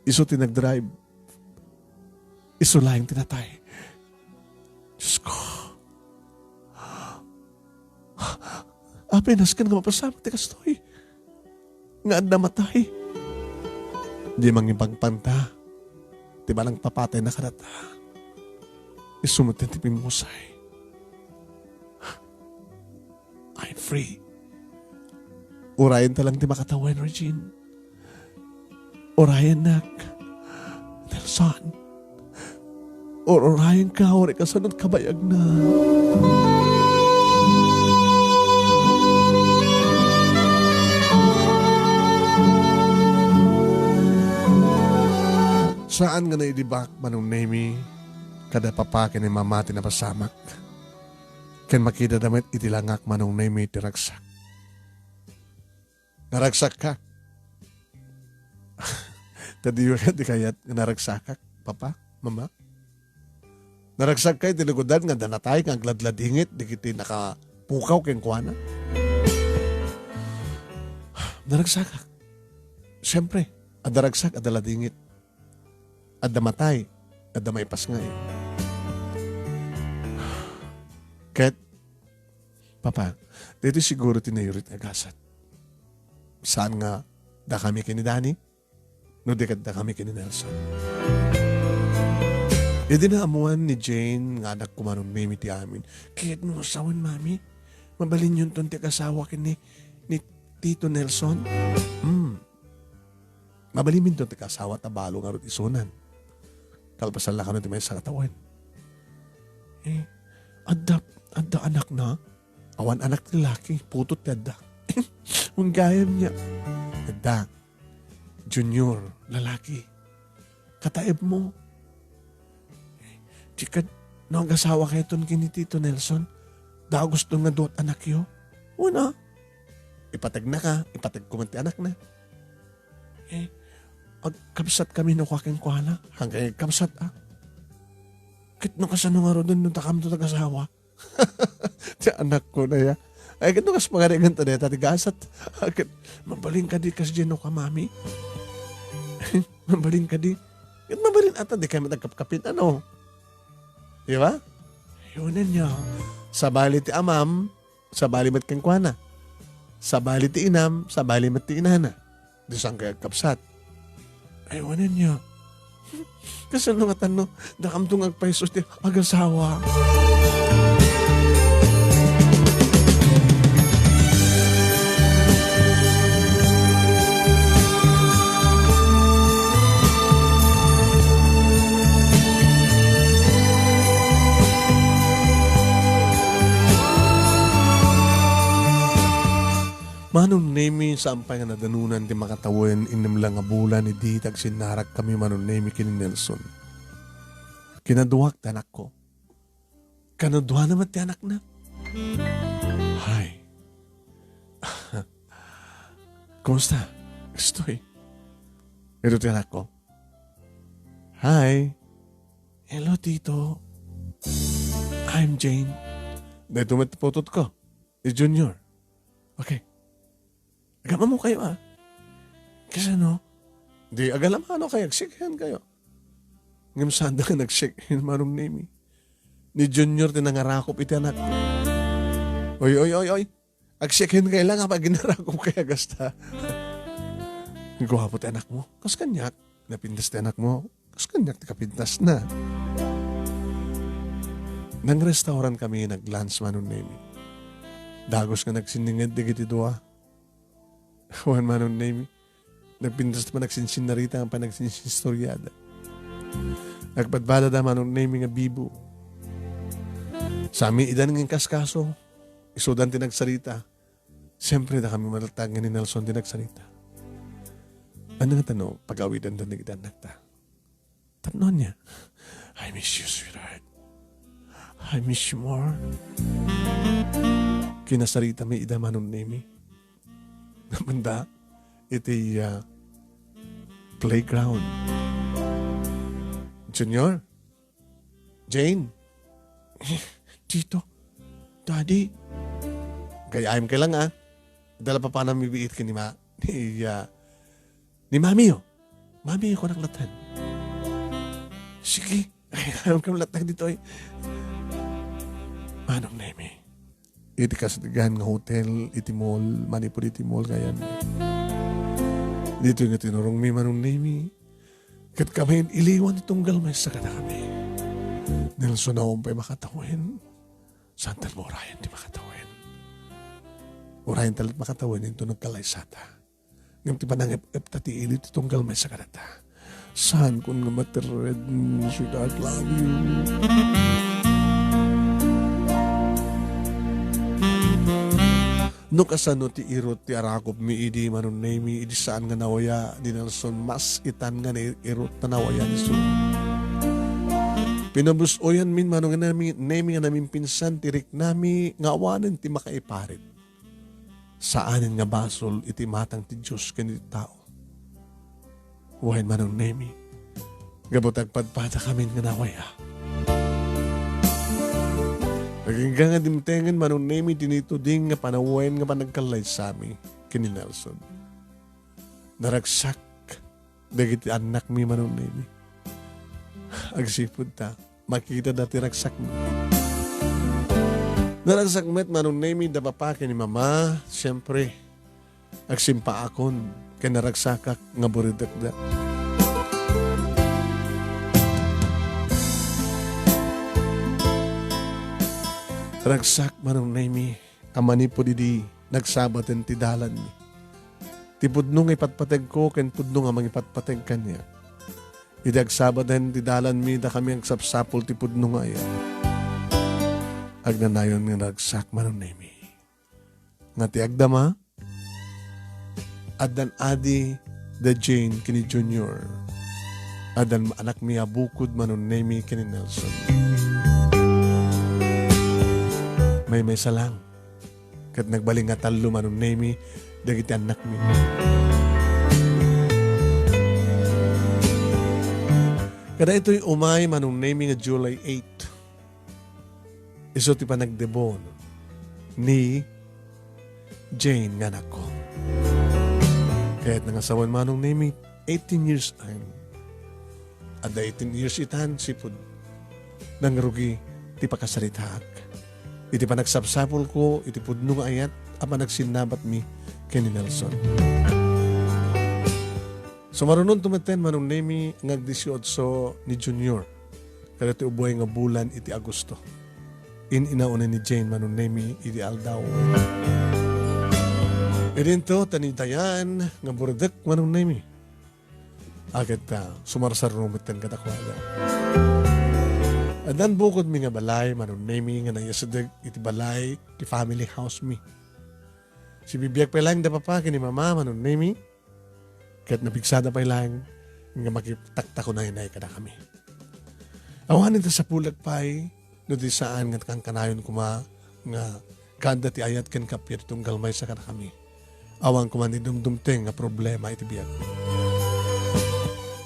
Isu ti nagdrive. Isu laeng ti natay. Diyos ko. Apay, nasken nga mapasamak ti kastoy. Nga adda matay. Di mangipagpanta ti panangpapatayna kadata. Isu met ti pimmusay. I'm free. Urayenta lang ti makatawen, Regine. Urayennak, Nelson. Ur-urayenka, uri kasano ti kabayagna. Saan nga nailibak, Manong Nemy, kada papa ken ni mama ti napasamak. Ken makitana met iti langak, Manong Nemy, ti ragsak. Naragsakka. Ta diyo kadi kayat nga naragsakak, papa, mama? Naragsakka iti lugudan nga adda natay nga agladladingit dagiti nakapukaw kenkuana. Naragsakak. Siempre, adda ragsak, adda ladingit. Adda matay, adda maipasngay. Ket, papa, daytoy siguro ti nayurit nga gasat. Saan nga dakami ken ni Danny, no di ket dakami ken ni Nelson. Idi naammuan ni Jane nga anakko, Manong Nemy, ti amin, kayatmo nga sawen, Mami? Mabalinyonton ti agasawa ken ni, ni Tito Nelson? Hmm. Mabaliminton ti agasawa ta balo ngarud isunan. Kalpasan la kano ti maysa nga tawen. Eh, adda, adda anakna? Awan anak ti lalaki, putot ti adda. Wen gayam nia. Adda. Junior, lalaki. Kataebmo. Di kad-, no agasawakayon ken ni Tito Nelson, dagusten nga duat anakyo. Wen a. Ipategnaka, ipategko met ti anakna. Eh, agkabsatkami no kua kenkuana, haankayo agkabsat a. Ket no kasano ngaruden no dakamto ti agasawa? Ti anakko aya. Ay, ket no kas pangarigan ta dayta ti gasat. Ket mabalin kadi kasdiay no kua, Mami? Mabalin kadi? Ket mabalin a ta dikay met agkapkapin, ano? Di ba? Ayunen niya. Sabali ti amam, sabali met kenkuana. Sabali ti inam, sabali met ti inana. Di saan kay agkabsat? Ay, wen ania. Kasano nga tanno, dakamto nga agpayso ti agasawa? Manong Nemy, saan pay nga nadanunan ti makatawen, innem la nga bulan idi tagsinnarakkami, Manong Nemy, ken ni Nelson. Kinaduak ti anakko. Kanaduana met ti anakna. Hi. Kumusta? Kastoy. Adu ti anakko. Hi. Hello, Tito. I'm Jane. Daytoy met ti putotko. Ni Junior. Okay. Agam-ammokayo, a. Kasano? Di, agalamanokayo, ag-shake hand kayo. Ngem saanda nga nag-shake hand, Manong Nemy. Ni Junior ti nangarakop iti anak. Oy, oy, oy, oy. Ag-shake hand kayo lang, apay aginarakop kayo kasta. Guapo ti anakmo. Kas kaniak. Napintas ti anakmo, kas kaniak ti kapintasna. Nang-restaurant kami, nag-lunch, Manong Nemy. Dagus nga nagsinninged dagiti dua. Wen, Manong Nemy. Nagpintas ti panagsinsinnarita, panagsinsinstoriada. Nagpadpadada, Manong Nemy, nga bibo. Sami idan nga inkaskaso. Isudan ti nagsarita. Siyempre, dakami malatta nga ni Nelson ti nagsarita. Ania nga tanno, pag-awidenda dagiti annakta? Tapno ania? "I miss you, sweetheart. I miss you more." Kinasaritami ida, Manong Nemy. Napanda iti, ah, playground. Junior? Jane? Tito? Daddy? Gayam kay lang, ah. Dala pa panang mibiit ken ni ma-, ni, ah, ni Mami, oh. Mami, kunak latta. Sige. Gayam kam latta ditoy. Manong Nemy. Iti kasdigan nga hotel, iti mall, manipud iti mall, gayam. Ditoy nga tinurongmi, Manong Nemi, ket kami iliwan ti tunggal maysa kadakami. Nelson, awan pay makatawen. Saan ta met urayen ti makatawen? Urayen ta la't makatawen, inton nagkalaysata. Ngem ti panangep-epta ti ili ti tunggal maysa kadata. Saankon nga materred, sweetheart, love you. No kasano ti irut ti arakupmi idi, Manong Nemi, idi saan nga nawaya ni Nelson, mas itan nga nairut ta nawaya ni Sue. Pinabus-oyanmin, Manong Nemi, Nemi, nga namimpinsan ti riknami nga awanen ti makaiparit. Saanen nga basol iti imatang ti Dios ken iti tao. Wen, Manong Nemi, gapu ta agpadpadakamin nga nawaya. Agingga nga dimtengen, Manong Nemi, ti nituding nga panawen nga panagkallaysami ken ni Nelson. Naragsak dagiti annakmi, Manong Nemi. Agsipud ta, makita da ti ragsakmi. Naragsak met, Manong Nemi, da papa ken ni mama, siyempre, agsimpaakon ken naragsakak nga buridekda. Ragsak, Manong Nemi, a manipud idi nagsabaten ti dalanmi. Ti pudno nga ipatpategko ken pudno nga mangipatpateg kaniak. Idi agsabaten ti dalanmi, dakami agsapsapul ti pudno nga ayat. Agnanayon nga naragsak, Manong Nemi. Nga ti agdama, addan adi da Jane ken ni Junior. Addan anakmi a bukod, Manong Nemi ken ni Nelson. Maymaysa lang. Ket nagbalin nga tallo, Manong Nemi, dagiti annakmi. Kada itoy umay, Manong Nemi, nga July eight, isu ti panagdebut ni Jane nga anakko. Ket nangasawan, Manong Nemi, eighteen years old. Adda eighteen years itan, sipud nangrugi ti pakasaritaak iti panagsapsapulko iti pudno nga ayat a panagsinnabatmi ken ni Nelson. Sumarunonto metten, Manong Nemi, nga agdisiotso ni Junior kadagiti ubbuay nga bulan iti Agosto. In-inauna ni Jane, Manong Nemi, iti aldaw. Idinto ta ni Diane nga buridek, Manong Nemi. Ket, ah, sumarsaruno metten kadakuada. Addan bukodmi nga balay, Manong Nemi, nga naiyasideg iti balay ti family house mi. Sibibiag pay laeng da papa ken ni mama, Manong Nemi. Ket napigsada pay laeng nga makitaktakunaynay kadakami. Awanen ta sapulek pay no di saan nga kankanayon koma nga kaadda ti ayat ken kappia ti tunggal maysa kadakami. Awan koma ni dumdumteng nga problema iti biag.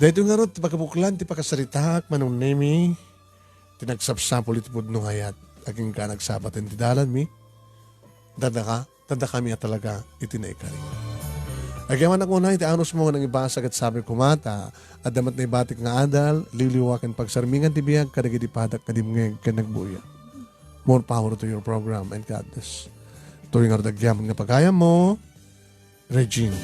Daytoy ngarud ti pakabuklan ti pakasaritaak, Manong Nemi, ti nagsapsapul iti pudno nga ayat. Agingga nagsabaten ti dalanmi. Dadaka, dadakami a talaga iti naikari. Agyamanak unay iti anusmo nga nangibasa ket sabi koma ta adda met naibatik nga adal, liwliwa ken pagsarmingan ti biag kadagiti padak nga dimngeg ken nagbuya. More power to your program and God bless. Toy ngarud agyaman nga pagayammo, Regine.